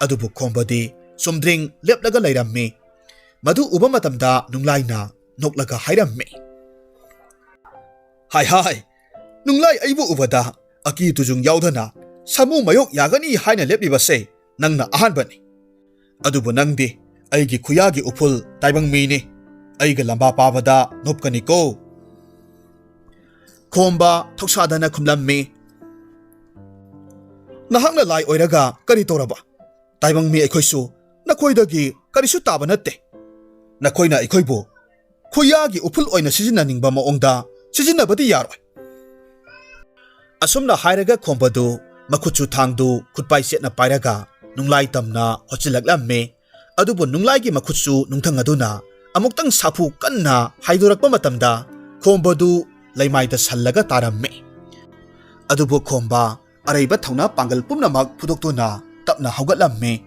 ꯑꯗꯨꯕꯨ ꯈꯣꯝꯕꯗꯤ ꯆꯨꯝꯗ꯭ꯔꯤꯡ ꯂꯦꯞꯂꯒ ꯂꯩꯔꯝꯃꯤ꯫ ꯃꯗꯨ ꯎꯕ ꯃꯇꯝꯗ ꯅꯨꯡꯂꯥꯏꯅ ꯅꯣꯛꯂꯒ ꯍꯥꯏꯔꯝꯃꯤ, "ꯍꯥꯏ ꯍꯥꯏ, ꯅꯨꯡꯂꯥꯏ ꯑꯩꯕꯨ ꯎꯕꯗ ꯑꯀꯤ ꯇꯨꯖꯨꯡ ꯌꯥꯎꯗꯅ ꯁꯥꯃꯨ ꯃꯥꯌꯣꯛ ꯌꯥꯒꯅꯤ ꯍꯥꯏꯅ ꯂꯦꯞꯂꯤꯕꯁꯦ ꯅꯪꯅ ꯑꯍꯥꯟꯕꯅꯤ꯫ ꯑꯗꯨꯕꯨ ꯅꯪꯗꯤ ꯑꯩꯒꯤ ꯈꯨꯌꯥꯒꯤ ꯎꯐꯨꯜ ꯇꯥꯏꯕꯪ ꯃꯤꯅꯤ꯫ ꯑꯩꯒ ꯂꯝꯕꯥ ꯄꯥꯕꯗ ꯅꯣꯞꯀꯅꯤꯀꯣ"꯫ ꯈꯣꯝꯕ ꯊꯧꯁꯥꯗꯅ ꯈꯨꯝꯂꯝꯃꯤ, "ꯅꯍꯥꯛꯅ ꯂꯥꯏ ꯑꯣꯏꯔꯒ ꯀꯔꯤ ꯇꯧꯔꯕ? ꯇꯥꯏꯕꯪ ꯃꯤ ꯑꯩꯈꯣꯏꯁꯨ ꯅꯈꯣꯏꯗꯒꯤ ꯀꯔꯤꯁꯨ ꯇꯥꯕ ꯅꯠꯇꯦ꯫ ꯅꯈꯣꯏꯅ ꯑꯩꯈꯣꯏꯕꯨ ꯈꯨꯌꯥꯒꯤ ꯎꯐꯨꯜ ꯑꯣꯏꯅ ꯁꯤꯖꯤꯟꯅꯅꯤꯡꯕ ꯃꯑꯣꯡꯗ ꯁꯤꯖꯤꯟꯅꯕꯗꯤ ꯌꯥꯔꯣꯏ"꯫ ꯑꯁꯨꯝꯅ ꯍꯥꯏꯔꯒ ꯈꯣꯝꯕꯗꯨ ꯃꯈꯨꯠꯁꯨ ꯊꯥꯡꯗꯨ ꯈꯨꯠꯄꯥꯏ ꯆꯦꯠꯅ ꯄꯥꯏꯔꯒ ꯅꯨꯡꯂꯥꯏ ꯇꯝꯅ ꯍꯣꯠꯆꯤꯜꯂꯛꯂꯝꯃꯤ꯫ ꯑꯗꯨꯕꯨ ꯅꯨꯡꯂꯥꯏꯒꯤ ꯃꯈꯨꯠꯁꯨ ꯅꯨꯡꯊꯪ ꯑꯗꯨꯅ ꯑꯃꯨꯛꯇꯪ ꯁꯥꯐꯨ ꯀꯟꯅ ꯍꯥꯏꯗꯣꯔꯛꯄ ꯃꯇꯝꯗ ꯈꯣꯝꯕꯗꯨ ꯂꯩꯃꯥꯏꯗ ꯁꯜꯂꯒ ꯇꯥꯔꯝꯃꯤ꯫ ꯑꯗꯨꯕꯨ ꯈꯣꯝꯕ ꯑꯔꯩꯕ ꯊꯧꯅꯥ ꯄꯥꯡꯒꯜ ꯄꯨꯝꯅꯃꯛ ꯐꯨꯗꯣꯛꯇꯨꯅ ꯇꯞꯅ ꯍꯧꯒꯠꯂꯝꯃꯤ꯫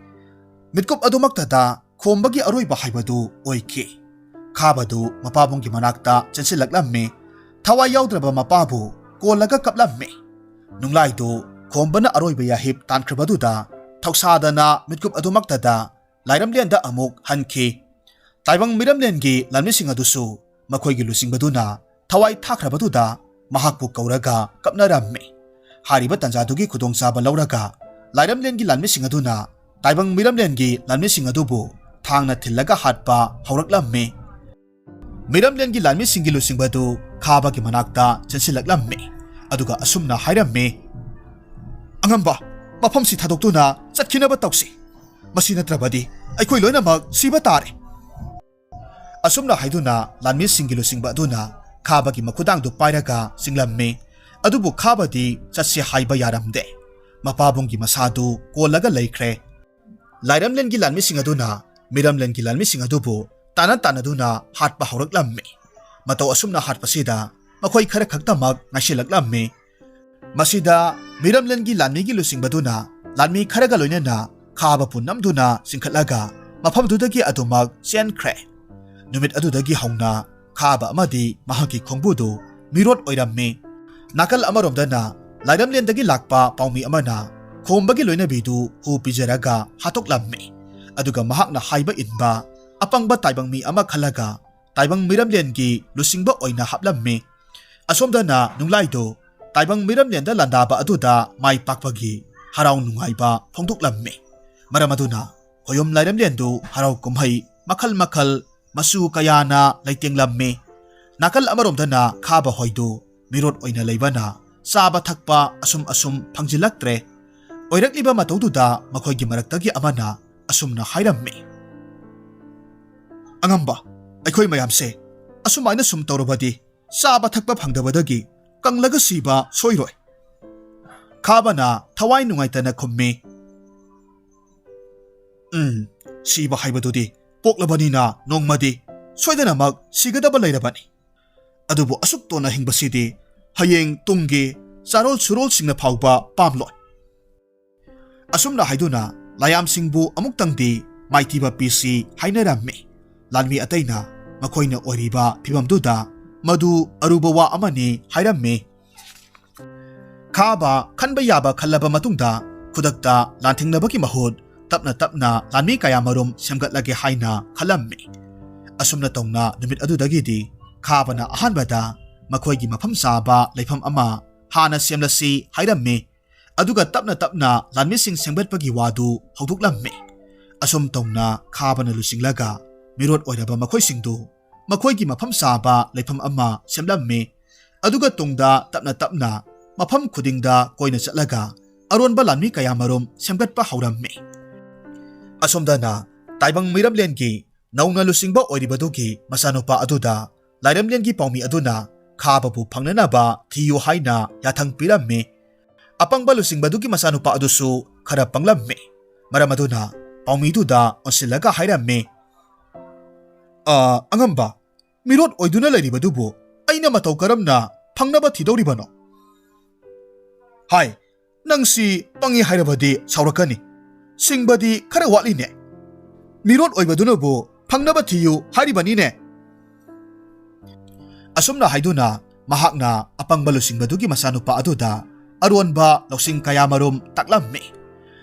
ꯃꯤꯠꯀꯨꯞ ꯑꯗꯨꯃꯛꯇꯗ ꯈꯣꯝꯕꯒꯤ ꯑꯔꯣꯏꯕ ꯍꯥꯏꯕꯗꯨ ꯑꯣꯏꯈꯤ꯫ ꯈꯥꯕꯗꯨ ꯃꯄꯥꯕꯨꯡꯒꯤ ꯃꯅꯥꯛꯇ ꯆꯦꯟꯁꯤꯜꯂꯛꯂꯝꯃꯤ꯫ ꯊꯋꯥꯏ ꯌꯥꯎꯗ꯭ꯔꯕ ꯃꯄꯥꯕꯨ ꯀꯣꯜꯂꯒ ꯀꯞꯂꯝꯃꯤ꯫ ꯅꯨꯡꯂꯥꯏꯗꯨ ꯈꯣꯝꯕꯅ ꯑꯔꯣꯏꯕ ꯌꯥꯍꯤꯞ ꯇꯥꯟꯈ꯭ꯔꯕꯗꯨꯗ ꯊꯧꯁꯥꯗꯅ ꯃꯤꯠꯀꯨꯞ ꯑꯗꯨꯃꯛꯇꯗ ꯂꯥꯏꯔꯝꯂꯦꯟꯗ ꯑꯃꯨꯛ ꯍꯟꯈꯤ꯫ ꯇꯥꯏꯕꯪ ꯃꯤꯔꯝꯂꯦꯟꯒꯤ ꯂꯥꯟꯃꯤꯁꯤꯡ ꯑꯗꯨꯁꯨ ꯃꯈꯣꯏꯒꯤ ꯂꯨꯆꯤꯡꯕꯗꯨꯅ ꯊꯋꯥꯏ ꯊꯥꯈ꯭ꯔꯕꯗꯨꯗ ꯃꯍꯥꯛꯄꯨ ꯀꯧꯔꯒ ꯀꯞꯅꯔꯝꯃꯤ꯫ ꯍꯥꯏꯔꯤꯕ ꯇꯥꯟꯖꯥꯗꯨꯒꯤ ꯈꯨꯗꯣꯡꯆꯥꯕ ꯂꯧꯔꯒ ꯂꯥꯏꯔꯝꯂꯦꯟꯒꯤ ꯂꯥꯟꯃꯤꯁꯤꯡ ꯑꯗꯨꯅ ꯇꯥꯏꯕꯪ ꯃꯤꯔꯝꯂꯦꯟꯒꯤ ꯂꯥꯟꯃꯤꯁꯤꯡ ꯑꯗꯨꯕꯨ ꯊꯥꯡꯅ ꯊꯤꯜꯂꯒ ꯍꯥꯠꯄ ꯍꯧꯔꯛꯂꯝꯃꯤ꯫ ꯃꯤꯔꯝꯂꯦꯟꯒꯤ ꯂꯥꯟꯃꯤꯁꯤꯡꯒꯤ ꯂꯨꯆꯤꯡꯕꯗꯨ ꯈꯥꯕꯒꯤ ꯃꯅꯥꯛꯇ ꯆꯦꯟꯁꯤꯜꯂꯛꯂꯝꯃꯤ꯫ ꯑꯗꯨꯒ ꯑꯁꯨꯝꯅ ꯍꯥꯏꯔꯝꯃꯤ, "ꯑꯉꯝꯕ, ꯃꯐꯝꯁꯤ ꯊꯥꯗꯣꯛꯇꯨꯅ ꯆꯠꯈꯤꯅꯕ ꯇꯧꯁꯤ꯫ ꯃꯁꯤ ꯅꯠꯇ꯭ꯔꯕꯗꯤ ꯑꯩꯈꯣꯏ ꯂꯣꯏꯅꯃꯛ ꯁꯤꯕ ꯇꯥꯔꯦ"꯫ ꯑꯁꯨꯝꯅ ꯍꯥꯏꯗꯨꯅ ꯂꯥꯟꯃꯤꯁꯤꯡꯒꯤ ꯂꯨꯆꯤꯡꯕ ꯑꯗꯨꯅ ꯈꯥꯕꯒꯤ ꯃꯈꯨꯗꯥꯡꯗꯨ ꯄꯥꯏꯔꯒ ꯆꯤꯡꯂꯝꯃꯤ꯫ ꯑꯗꯨꯕꯨ ꯈꯥꯕꯗꯤ ꯆꯠꯁꯤ ꯍꯥꯏꯕ ꯌꯥꯔꯝꯗꯦ꯫ ꯃꯄꯥꯕꯨꯡꯒꯤ ꯃꯁꯥꯗꯨ ꯀꯣꯜꯂꯒ ꯂꯩꯈ꯭ꯔꯦ꯫ ꯂꯥꯏꯔꯝꯂꯦꯟꯒꯤ ꯂꯥꯟꯃꯤꯁꯤꯡ ꯑꯗꯨꯅ ꯃꯤꯔꯝꯂꯦꯟꯒꯤ ꯂꯥꯟꯃꯤꯁꯤꯡ ꯑꯗꯨꯕꯨ ꯇꯥꯟꯅ ꯇꯥꯟꯅꯗꯨꯅ ꯍꯥꯠꯄ ꯍꯧꯔꯛꯂꯝꯃꯤ꯫ ꯃꯇꯧ ꯑꯁꯨꯝꯅ ꯍꯥꯠꯄꯁꯤꯗ ꯃꯈꯣꯏ ꯈꯔ ꯈꯛꯇꯃꯛ ꯉꯥꯏꯁꯤꯜꯂꯛꯂꯝꯃꯤ꯫ ꯃꯁꯤꯗ ꯃꯤꯔꯝꯂꯦꯟꯒꯤ ꯂꯥꯟꯃꯤꯒꯤ ꯂꯨꯆꯤꯡꯕꯗꯨꯅ ꯂꯥꯟꯃꯤ ꯈꯔꯒ ꯂꯣꯏꯅꯅ ꯈꯥꯕꯕꯨ ꯅꯝꯗꯨꯅ ꯆꯤꯡꯈꯠꯂꯒ ꯃꯐꯝꯗꯨꯗꯒꯤ ꯑꯗꯨꯃꯛ ꯆꯦꯟꯈ꯭ꯔꯦ꯫ ꯅꯨꯃꯤꯠ ꯑꯗꯨꯗꯒꯤ ꯍꯧꯅ ꯈꯥꯕ ꯑꯃꯗꯤ ꯃꯍꯥꯛꯀꯤ ꯈꯣꯡꯕꯨꯗꯨ ꯃꯤꯔꯣꯠ ꯑꯣꯏꯔꯝꯃꯤ꯫ ꯅꯥꯀꯜ ꯑꯃꯔꯣꯝꯗꯅ ꯂꯥꯏꯔꯝꯂꯦꯟꯗꯒꯤ ꯂꯥꯛꯄ ꯄꯥꯎꯃꯤ ꯑꯃꯅ ꯈꯣꯝꯕꯒꯤ ꯂꯣꯏꯅꯕꯤꯗꯨ ꯍꯨ ꯄꯤꯖꯔꯒ ꯍꯥꯠꯇꯣꯛꯂꯝꯃꯤ꯫ ꯑꯗꯨꯒ ꯃꯍꯥꯛꯅ ꯍꯥꯏꯕ ꯏꯟꯕ ꯑꯄꯪꯕ ꯇꯥꯏꯕꯪ ꯃꯤ ꯑꯃ ꯈꯜꯂꯒ ꯇꯥꯏꯕꯪ ꯃꯤꯔꯝꯂꯦꯟꯒꯤ ꯂꯨꯆꯤꯡꯕ ꯑꯣꯏꯅ ꯍꯥꯞꯂꯝꯃꯤ꯫ ꯑꯁꯣꯝꯗꯅ ꯅꯨꯡꯂꯥꯏꯗꯨ ꯇꯥꯏꯕꯪ ꯃꯤꯔꯝꯂꯦꯟꯗ ꯂꯥꯟꯗꯥꯕ ꯑꯗꯨꯗ ꯃꯥꯏ ꯄꯥꯛꯄꯒꯤ ꯍꯔꯥꯎ ꯅꯨꯡꯉꯥꯏꯕ ꯐꯣꯡꯗꯣꯛꯂꯝꯃꯤ꯫ ꯃꯔꯝ ꯑꯗꯨꯅ ꯍꯣꯌꯣꯝ ꯂꯥꯏꯔꯝꯂꯦꯟꯗꯨ ꯍꯔꯥꯎ ꯀꯨꯝꯍꯩ ꯃꯈꯜ ꯃꯈꯜ ꯃꯆꯨ ꯀꯌꯥꯅ ꯂꯩꯇꯦꯡꯂꯝꯃꯤ꯫ ꯅꯥꯀꯜ ꯑꯃꯔꯣꯝꯗꯅ ꯈꯥꯕ ꯍꯣꯏꯗꯨ ꯃꯤꯔꯣꯠ ꯑꯣꯏꯅ ꯂꯩꯕꯅ ꯆꯥꯕ ꯊꯛꯄ ꯑꯁꯨꯝ ꯑꯁꯨꯝ ꯐꯪꯖꯤꯜꯂꯛꯇ꯭ꯔꯦ꯫ ꯑꯣꯏꯔꯛꯂꯤꯕ ꯃꯇꯧꯗꯨꯗ ꯃꯈꯣꯏꯒꯤ ꯃꯔꯛꯇꯒꯤ ꯑꯃꯅ ꯑꯁꯨꯝꯅ ꯍꯥꯏꯔꯝꯃꯤ, "ꯑꯉꯝꯕ, ꯑꯩꯈꯣꯏ ꯃꯌꯥꯝꯁꯦ ꯑꯁꯨꯃꯥꯏꯅ ꯁꯨꯝ ꯇꯧꯔꯕꯗꯤ ꯆꯥꯕ ꯊꯛꯄ ꯐꯪꯗꯕꯗꯒꯤ ꯀꯪꯂꯒ ꯁꯤꯕ ꯁꯣꯏꯔꯣꯏ"꯫ ꯈꯥꯕꯅ ꯊꯋꯥꯏ ꯅꯨꯡꯉꯥꯏꯇꯅ ꯈꯨꯝꯃꯤ, "ꯎꯝ, ꯁꯤꯕ ꯍꯥꯏꯕꯗꯨꯗꯤ ꯄꯣꯛꯂꯕꯅꯤꯅ ꯅꯣꯡꯃꯗꯤ ꯁꯣꯏꯗꯅꯃꯛ ꯁꯤꯒꯗꯕ ꯂꯩꯔꯕꯅꯤ꯫ ꯑꯗꯨꯕꯨ ꯑꯁꯨꯛ ꯇꯣꯟꯅ ꯍꯤꯡꯕꯁꯤꯗꯤ ꯍꯌꯦꯡ ꯇꯨꯡꯒꯤ ꯆꯥꯔꯣꯜ ꯁꯨꯔꯣꯜꯁꯤꯡꯅ ꯐꯥꯎꯕ ꯄꯥꯝꯂꯣꯏ꯫ ꯑꯁꯨꯝꯅ ꯍꯥꯏꯗꯨꯅ ꯂꯥꯌꯥꯝꯁꯤꯡꯕꯨ ꯑꯃꯨꯛꯇꯪꯗꯤ ꯃꯥꯏꯊꯤꯕ ꯄꯤꯁꯤ ꯍꯥꯏꯅꯔꯝꯃꯤ꯫ ꯂꯥꯟꯃꯤ ꯑꯇꯩꯅ ꯃꯈꯣꯏꯅ ꯑꯣꯏꯔꯤꯕ ꯐꯤꯚꯝꯗꯨꯗ ꯃꯗꯨ ꯑꯔꯨꯕ ꯋꯥ ꯑꯃꯅꯤ ꯍꯥꯏꯔꯝꯃꯤ꯫ ꯈꯥꯕ ꯈꯟꯕ ꯌꯥꯕ ꯈꯜꯂꯕ ꯃꯇꯨꯡꯗ ꯈꯨꯗꯛꯇ ꯂꯥꯟꯊꯦꯡꯅꯕꯒꯤ ꯃꯍꯨꯠ ꯇꯞꯅ ꯇꯞꯅ ꯂꯥꯟꯃꯤ ꯀꯌꯥꯃꯔꯨꯝ ꯁꯦꯝꯒꯠꯂꯒꯦ ꯍꯥꯏꯅ ꯈꯜꯂꯝꯃꯤ꯫ ꯑꯁꯨꯝꯅ ꯇꯧꯅ ꯅꯨꯃꯤꯠ ꯑꯗꯨꯗꯒꯤꯗꯤ ꯈꯥꯕꯅ ꯑꯍꯥꯟꯕꯗ ꯃꯈꯣꯏꯒꯤ ꯃꯐꯝ ꯆꯥꯕ ꯂꯩꯐꯝ ꯑꯃ ꯍꯥꯟꯅ ꯁꯦꯝꯂꯁꯤ ꯍꯥꯏꯔꯝꯃꯤ꯫ ꯑꯗꯨꯒ ꯇꯞꯅ ꯇꯞꯅ ꯂꯥꯟꯃꯤꯁꯤꯡ ꯁꯦꯝꯒꯠꯄꯒꯤ ꯋꯥꯗꯨ ꯍꯧꯗꯣꯛꯂꯝꯃꯤ꯫ ꯑꯁꯨꯝ ꯇꯧꯅ ꯈꯥꯕꯅ ꯂꯨꯆꯤꯡꯂꯒ ꯃꯤꯔꯣꯠ ꯑꯣꯏꯔꯕ ꯃꯈꯣꯏꯁꯤꯡꯗꯨ ꯃꯈꯣꯏꯒꯤ ꯃꯐꯝ ꯆꯥꯕ ꯂꯩꯐꯝ ꯑꯃ ꯁꯦꯝꯂꯝꯃꯤ꯫ ꯑꯗꯨꯒ ꯇꯨꯡꯗ ꯇꯞꯅ ꯇꯞꯅ ꯃꯐꯝ ꯈꯨꯗꯤꯡꯗ ꯀꯣꯏꯅ ꯆꯠꯂꯒ ꯑꯔꯣꯟꯕ ꯂꯥꯟꯃꯤ ꯀꯌꯥꯃꯔꯨꯝ ꯁꯦꯝꯒꯠꯄ ꯍꯧꯔꯝꯃꯤ꯫ ꯑꯁꯣꯝꯗꯅ ꯇꯥꯏꯕꯪ ꯃꯤꯔꯝꯂꯦꯟꯒꯤ ꯅꯧꯅ ꯂꯨꯆꯤꯡꯕ ꯑꯣꯏꯔꯤꯕꯗꯨꯒꯤ ꯃꯆꯥꯅꯨꯄꯥ ꯑꯗꯨꯗ ꯂꯥꯏꯔꯝꯂꯦꯟꯒꯤ ꯄꯥꯎꯃꯤ ꯑꯗꯨꯅ ꯈꯥꯕꯕꯨ ꯐꯪꯅꯅꯕ ꯊꯤꯌꯨ ꯍꯥꯏꯅ ꯌꯥꯊꯪ ꯄꯤꯔꯝꯃꯤ꯫ ꯑꯄꯪꯕ ꯂꯨꯆꯤꯡꯕꯗꯨꯒꯤ ꯃꯆꯥꯅꯨꯄꯥ ꯑꯗꯨꯁꯨ ꯈꯔ ꯄꯪꯂꯝꯃꯤ꯫ ꯃꯔꯝ ꯑꯗꯨꯅ ꯄꯥꯎꯃꯤꯗꯨꯗ ꯑꯣꯟꯁꯤꯜꯂꯒ ꯍꯥꯏꯔꯝꯃꯤ, "ꯑ, ꯑꯉꯝꯕ, ꯃꯤꯔꯣꯠ ꯑꯣꯏꯗꯨꯅ ꯂꯩꯔꯤꯕꯗꯨꯕꯨ ꯑꯩꯅ ꯃꯇꯧ ꯀꯔꯝꯅ ꯐꯪꯅꯕ ꯊꯤꯗꯧꯔꯤꯕꯅꯣ? ꯍꯥꯏ, ꯅꯪꯁꯤ ꯄꯪꯉꯤ ꯍꯥꯏꯔꯕꯗꯤ ꯁꯥꯎꯔꯛꯀꯅꯤ꯫ ꯁꯤꯡꯕꯗꯤ ꯈꯔ ꯋꯥꯠꯂꯤꯅꯦ꯫ ꯃꯤꯔꯣꯠ ꯑꯣꯏꯕꯗꯨꯅꯕꯨ ꯐꯪꯅꯕ ꯊꯤꯌꯨ ꯍꯥꯏꯔꯤꯕꯅꯤꯅꯦ꯫" ꯑꯁꯨꯝꯅ ꯍꯥꯏꯗꯨꯅ ꯃꯍꯥꯛꯅ ꯑꯄꯪꯕ ꯂꯨꯆꯤꯡꯕꯗꯨꯒꯤ ꯃꯆꯥꯅꯨꯄꯥ ꯑꯗꯨꯗ ꯑꯔꯣꯟꯕ ꯂꯧꯁꯤꯡ ꯀꯌꯥꯃꯔꯨꯝ ꯇꯥꯛꯂꯝꯃꯤ꯫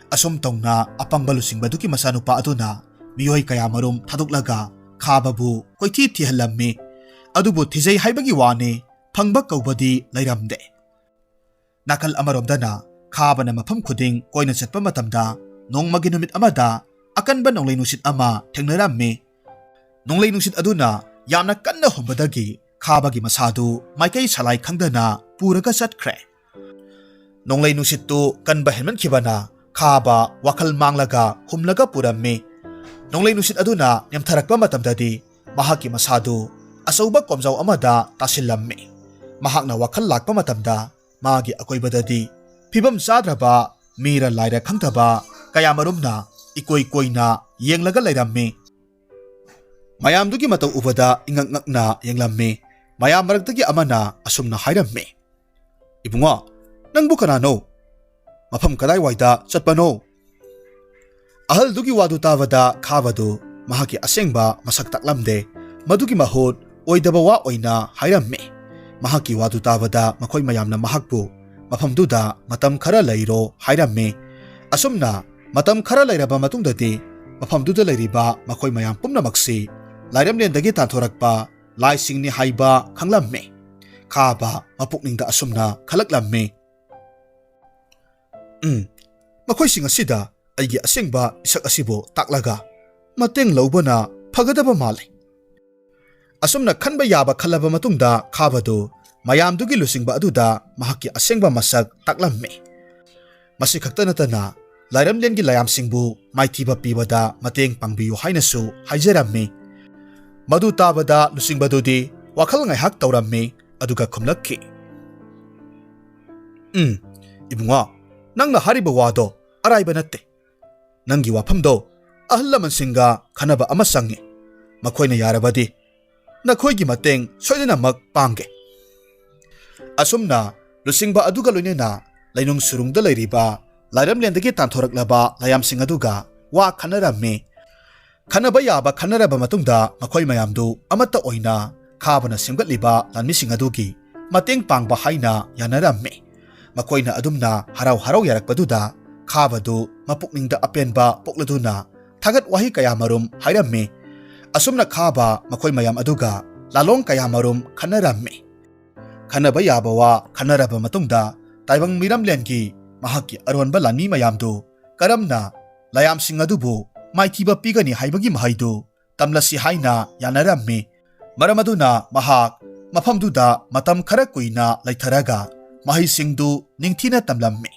ꯑꯁꯨꯝ ꯇꯧꯅ ꯑꯄꯪꯕ ꯂꯨꯆꯤꯡꯕꯗꯨꯒꯤ ꯃꯆꯥꯅꯨꯄꯥ ꯑꯗꯨꯅ ꯃꯤꯑꯣꯏ ꯀꯌꯥꯃꯔꯨꯝ ꯊꯥꯗꯣꯛꯂꯒ ꯈꯥꯕꯕꯨ ꯀꯣꯏꯊꯤ ꯊꯤꯍꯜꯂꯝꯃꯤ꯫ ꯑꯗꯨꯕꯨ ꯊꯤꯖꯩ ꯍꯥꯏꯕꯒꯤ ꯋꯥꯅꯤ, ꯐꯪꯕ ꯀꯧꯕꯗꯤ ꯂꯩꯔꯝꯗꯦ꯫ ꯅꯥꯀꯜ ꯑꯃꯔꯣꯝꯗꯅ ꯈꯥꯕꯅ ꯃꯐꯝ ꯈꯨꯗꯤꯡ ꯀꯣꯏꯅ ꯆꯠꯄ ꯃꯇꯝꯗ ꯅꯣꯡꯃꯒꯤ ꯅꯨꯃꯤꯠ ꯑꯃꯗ ꯑꯀꯟꯕ ꯅꯣꯡꯂꯩ ꯅꯨꯡꯁꯤꯠ ꯑꯃ ꯊꯦꯡꯅꯔꯝꯃꯤ꯫ ꯅꯣꯡꯂꯩ ꯅꯨꯡꯁꯤꯠ ꯑꯗꯨꯅ ꯌꯥꯝꯅ ꯀꯟꯅ ꯍꯨꯝꯕꯗꯒꯤ ꯈꯥꯕꯒꯤ ꯃꯁꯥꯗꯨ ꯃꯥꯏꯀꯩ ꯁꯂꯥꯏ ꯈꯪꯗꯅ ꯄꯨꯔꯒ ꯆꯠꯈ꯭ꯔꯦ꯫ ꯅꯣꯡꯂꯩ ꯅꯨꯡꯁꯤꯠꯇꯨ ꯀꯟꯕ ꯍꯦꯟꯃꯟꯈꯤꯕꯅ ꯈꯥꯕ ꯋꯥꯈꯜ ꯃꯥꯡꯂꯒ ꯍꯨꯝꯂꯒ ꯄꯨꯔꯝꯃꯤ꯫ ꯅꯣꯡꯂꯩ ꯅꯨꯡꯁꯤꯠ ꯑꯗꯨꯅ ꯅꯦꯝꯊꯔꯛꯄ ꯃꯇꯝꯗꯗꯤ ꯃꯍꯥꯛꯀꯤ ꯃꯁꯥꯗꯨ ꯑꯆꯧꯕ ꯀꯣꯝꯖꯥꯎ ꯑꯃꯗ ꯇꯥꯁꯤꯜꯂꯝꯃꯤ꯫ ꯃꯍꯥꯛꯅ ꯋꯥꯈꯜ ꯂꯥꯛꯄ ꯃꯇꯝꯗ ꯃꯥꯒꯤ ꯑꯀꯣꯏꯕꯗꯗꯤ ꯐꯤꯕꯝ ꯆꯥꯗ꯭ꯔꯕ, ꯃꯤꯔ ꯂꯥꯏꯔ ꯈꯪꯗꯕ ꯀꯌꯥꯃꯔꯨꯝꯅ ꯏꯀꯣꯏ ꯀꯣꯏꯅ ꯌꯦꯡꯂꯒ ꯂꯩꯔꯝꯃꯤ꯫ ꯃꯌꯥꯝꯗꯨꯒꯤ ꯃꯇꯧ ꯎꯕꯗ ꯏꯉꯛ ꯉꯛꯅ ꯌꯦꯡꯂꯝꯃꯤ꯫ ꯃꯌꯥꯝ ꯃꯔꯛꯇꯒꯤ ꯑꯃꯅ ꯑꯁꯨꯝꯅ ꯍꯥꯏꯔꯝꯃꯤ, "ꯏꯕꯨꯡꯉꯣ, ꯅꯪꯕꯨ ꯀꯅꯥꯅꯣ? ꯃꯐꯝ ꯀꯗꯥꯏꯋꯥꯏꯗ ꯆꯠꯄꯅꯣ?" ꯑꯍꯜꯗꯨꯒꯤ ꯋꯥꯗꯨ ꯇꯥꯕꯗ ꯈꯥꯕꯗꯨ ꯃꯍꯥꯛꯀꯤ ꯑꯁꯦꯡꯕ ꯃꯁꯛ ꯇꯥꯛꯂꯝꯗꯦ꯫ ꯃꯗꯨꯒꯤ ꯃꯍꯨꯠ ꯑꯣꯏꯗꯕ ꯋꯥ ꯑꯣꯏꯅ ꯍꯥꯏꯔꯝꯃꯤ꯫ ꯃꯍꯥꯛꯀꯤ ꯋꯥꯗꯨ ꯇꯥꯕꯗ ꯃꯈꯣꯏ ꯃꯌꯥꯝꯅ ꯃꯍꯥꯛꯄꯨ ꯃꯐꯝꯗꯨꯗ ꯃꯇꯝ ꯈꯔ ꯂꯩꯔꯣ ꯍꯥꯏꯔꯝꯃꯤ꯫ ꯑꯁꯨꯝꯅ ꯃꯇꯝ ꯈꯔ ꯂꯩꯔꯕ ꯃꯇꯨꯡꯗꯗꯤ ꯃꯐꯝꯗꯨꯗ ꯂꯩꯔꯤꯕ ꯃꯈꯣꯏ ꯃꯌꯥꯝ ꯄꯨꯝꯅꯃꯛꯁꯤ ꯂꯥꯏꯔꯝꯂꯦꯟꯗꯒꯤ ꯇꯥꯟꯊꯣꯔꯛꯄ ꯂꯥꯏꯁꯤꯡꯅꯤ ꯍꯥꯏꯕ ꯈꯪꯂꯝꯃꯤ꯫ ꯈꯥꯕ ꯃꯄꯨꯛꯅꯤꯡꯗ ꯑꯁꯨꯝꯅ ꯈꯜꯂꯛꯂꯝꯃꯤ, "ꯎꯝ, ꯃꯈꯣꯏꯁꯤꯡ ꯑꯁꯤꯗ ꯑꯩꯒꯤ ꯑꯁꯦꯡꯕ ꯏꯁꯛ ꯑꯁꯤꯕꯨ ꯇꯥꯛꯂꯒ ꯃꯇꯦꯡ ꯂꯧꯕꯅ ꯐꯒꯗꯕ ꯃꯥꯜꯂꯤ"꯫ ꯑꯁꯨꯝꯅ ꯈꯟꯕ ꯌꯥꯕ ꯈꯜꯂꯕ ꯃꯇꯨꯡꯗ ꯈꯥꯕꯗꯨ ꯃꯌꯥꯝꯗꯨꯒꯤ ꯂꯨꯆꯤꯡꯕ ꯑꯗꯨꯗ ꯃꯍꯥꯛꯀꯤ ꯑꯁꯦꯡꯕ ꯃꯁꯛ ꯇꯥꯛꯂꯝꯃꯤ꯫ ꯃꯁꯤ ꯈꯛꯇ ꯅꯠꯇꯅ ꯂꯥꯏꯔꯝꯂꯦꯟꯒꯤ ꯂꯥꯏꯌꯥꯝꯁꯤꯡꯕꯨ ꯃꯥꯏꯊꯤꯕ ꯄꯤꯕꯗ ꯃꯇꯦꯡ ꯄꯥꯡꯕꯤꯌꯨ ꯍꯥꯏꯅꯁꯨ ꯍꯥꯏꯖꯔꯝꯃꯤ꯫ ꯃꯗꯨ ꯇꯥꯕꯗ ꯂꯨꯆꯤꯡꯕꯗꯨꯗꯤ ꯋꯥꯈꯜ ꯉꯥꯏꯍꯥꯛ ꯇꯧꯔꯝꯃꯤ, ꯑꯗꯨꯒ ꯈꯨꯝꯂꯛꯈꯤ, "ꯎꯝ, ꯏꯕꯨꯡꯉꯣ, ꯅꯪꯅ ꯍꯥꯏꯔꯤꯕ ꯋꯥꯗꯣ ꯑꯔꯥꯏꯕ ꯅꯠꯇꯦ꯫ ꯅꯪꯒꯤ ꯋꯥꯐꯝꯗꯣ ꯑꯍꯜ ꯂꯃꯟꯁꯤꯡꯒ ꯈꯟꯅꯕ ꯑꯃ ꯆꯪꯉꯤ꯫ ꯃꯈꯣꯏꯅ ꯌꯥꯔꯕꯗꯤ ꯅꯈꯣꯏꯒꯤ ꯃꯇꯦꯡ ꯁꯣꯏꯗꯅꯃꯛ ꯄꯥꯡꯒꯦ"꯫ ꯑꯁꯨꯝꯅ ꯂꯨꯆꯤꯡꯕ ꯑꯗꯨꯒ ꯂꯣꯏꯅꯅ ꯂꯩꯅꯨꯡ ꯁꯨꯔꯨꯡꯗ ꯂꯩꯔꯤꯕ ꯂꯥꯏꯔꯝꯂꯦꯟꯗꯒꯤ ꯇꯥꯟꯊꯣꯔꯛꯂꯕ ꯂꯥꯏꯌꯥꯝꯁꯤꯡ ꯑꯗꯨꯒ ꯋꯥ ꯈꯟꯅꯔꯝꯃꯤ꯫ ꯈꯟꯅꯕ ꯌꯥꯕ ꯈꯟꯅꯔꯕ ꯃꯇꯨꯡꯗ ꯃꯈꯣꯏ ꯃꯌꯥꯝꯗꯨ ꯑꯃꯠꯇ ꯑꯣꯏꯅ ꯈꯥꯕꯅ ꯁꯦꯝꯒꯠꯂꯤꯕ ꯂꯥꯟꯃꯤꯁꯤꯡ ꯑꯗꯨꯒꯤ ꯃꯇꯦꯡ ꯄꯥꯡꯕ ꯍꯥꯏꯅ ꯌꯥꯅꯔꯝꯃꯤ꯫ ꯃꯈꯣꯏꯅ ꯑꯗꯨꯝꯅ ꯍꯔꯥꯎ ꯍꯔꯥꯎ ꯌꯥꯔꯛꯄꯗꯨꯗ ꯈꯥꯕꯗꯨ ꯃꯄꯨꯛꯅꯤꯡꯗ ꯑꯄꯦꯟꯕ ꯄꯣꯛꯂꯗꯨꯅ ꯊꯥꯒꯠ ꯋꯥꯍꯩ ꯀꯌꯥꯃꯔꯨꯝ ꯍꯥꯏꯔꯝꯃꯤ꯫ ꯑꯁꯨꯝꯅ ꯈꯥꯕ ꯃꯈꯣꯏ ꯃꯌꯥꯝ ꯑꯗꯨꯒ ꯂꯥꯂꯣꯡ ꯀꯌꯥꯃꯔꯨꯝ ꯈꯟꯅꯔꯝꯃꯤ꯫ ꯈꯟꯅꯕ ꯌꯥꯕ ꯋꯥ ꯈꯟꯅꯔꯕ ꯃꯇꯨꯡꯗ ꯇꯥꯏꯕꯪ ꯃꯤꯔꯝꯂꯦꯟꯒꯤ ꯃꯍꯥꯛꯀꯤ ꯑꯔꯣꯟꯕ ꯂꯥꯟꯃꯤ ꯃꯌꯥꯝꯗꯨ ꯀꯔꯝꯅ ꯂꯥꯏꯌꯥꯝꯁꯤꯡ ꯑꯗꯨꯕꯨ ꯃꯥꯏꯊꯤꯕ ꯄꯤꯒꯅꯤ ꯍꯥꯏꯕꯒꯤ ꯃꯍꯩꯗꯨ ꯇꯝꯂꯁꯤ ꯍꯥꯏꯅ ꯌꯥꯅꯔꯝꯃꯤ꯫ ꯃꯔꯝ ꯑꯗꯨꯅ ꯃꯍꯥꯛ ꯃꯐꯝꯗꯨꯗ ꯃꯇꯝ ꯈꯔ ꯀꯨꯏꯅ ꯂꯩꯊꯔꯒ ꯃꯍꯩꯁꯤꯡꯗꯨ ꯅꯤꯡꯊꯤꯅ ꯇꯝꯂꯝꯃꯤ꯫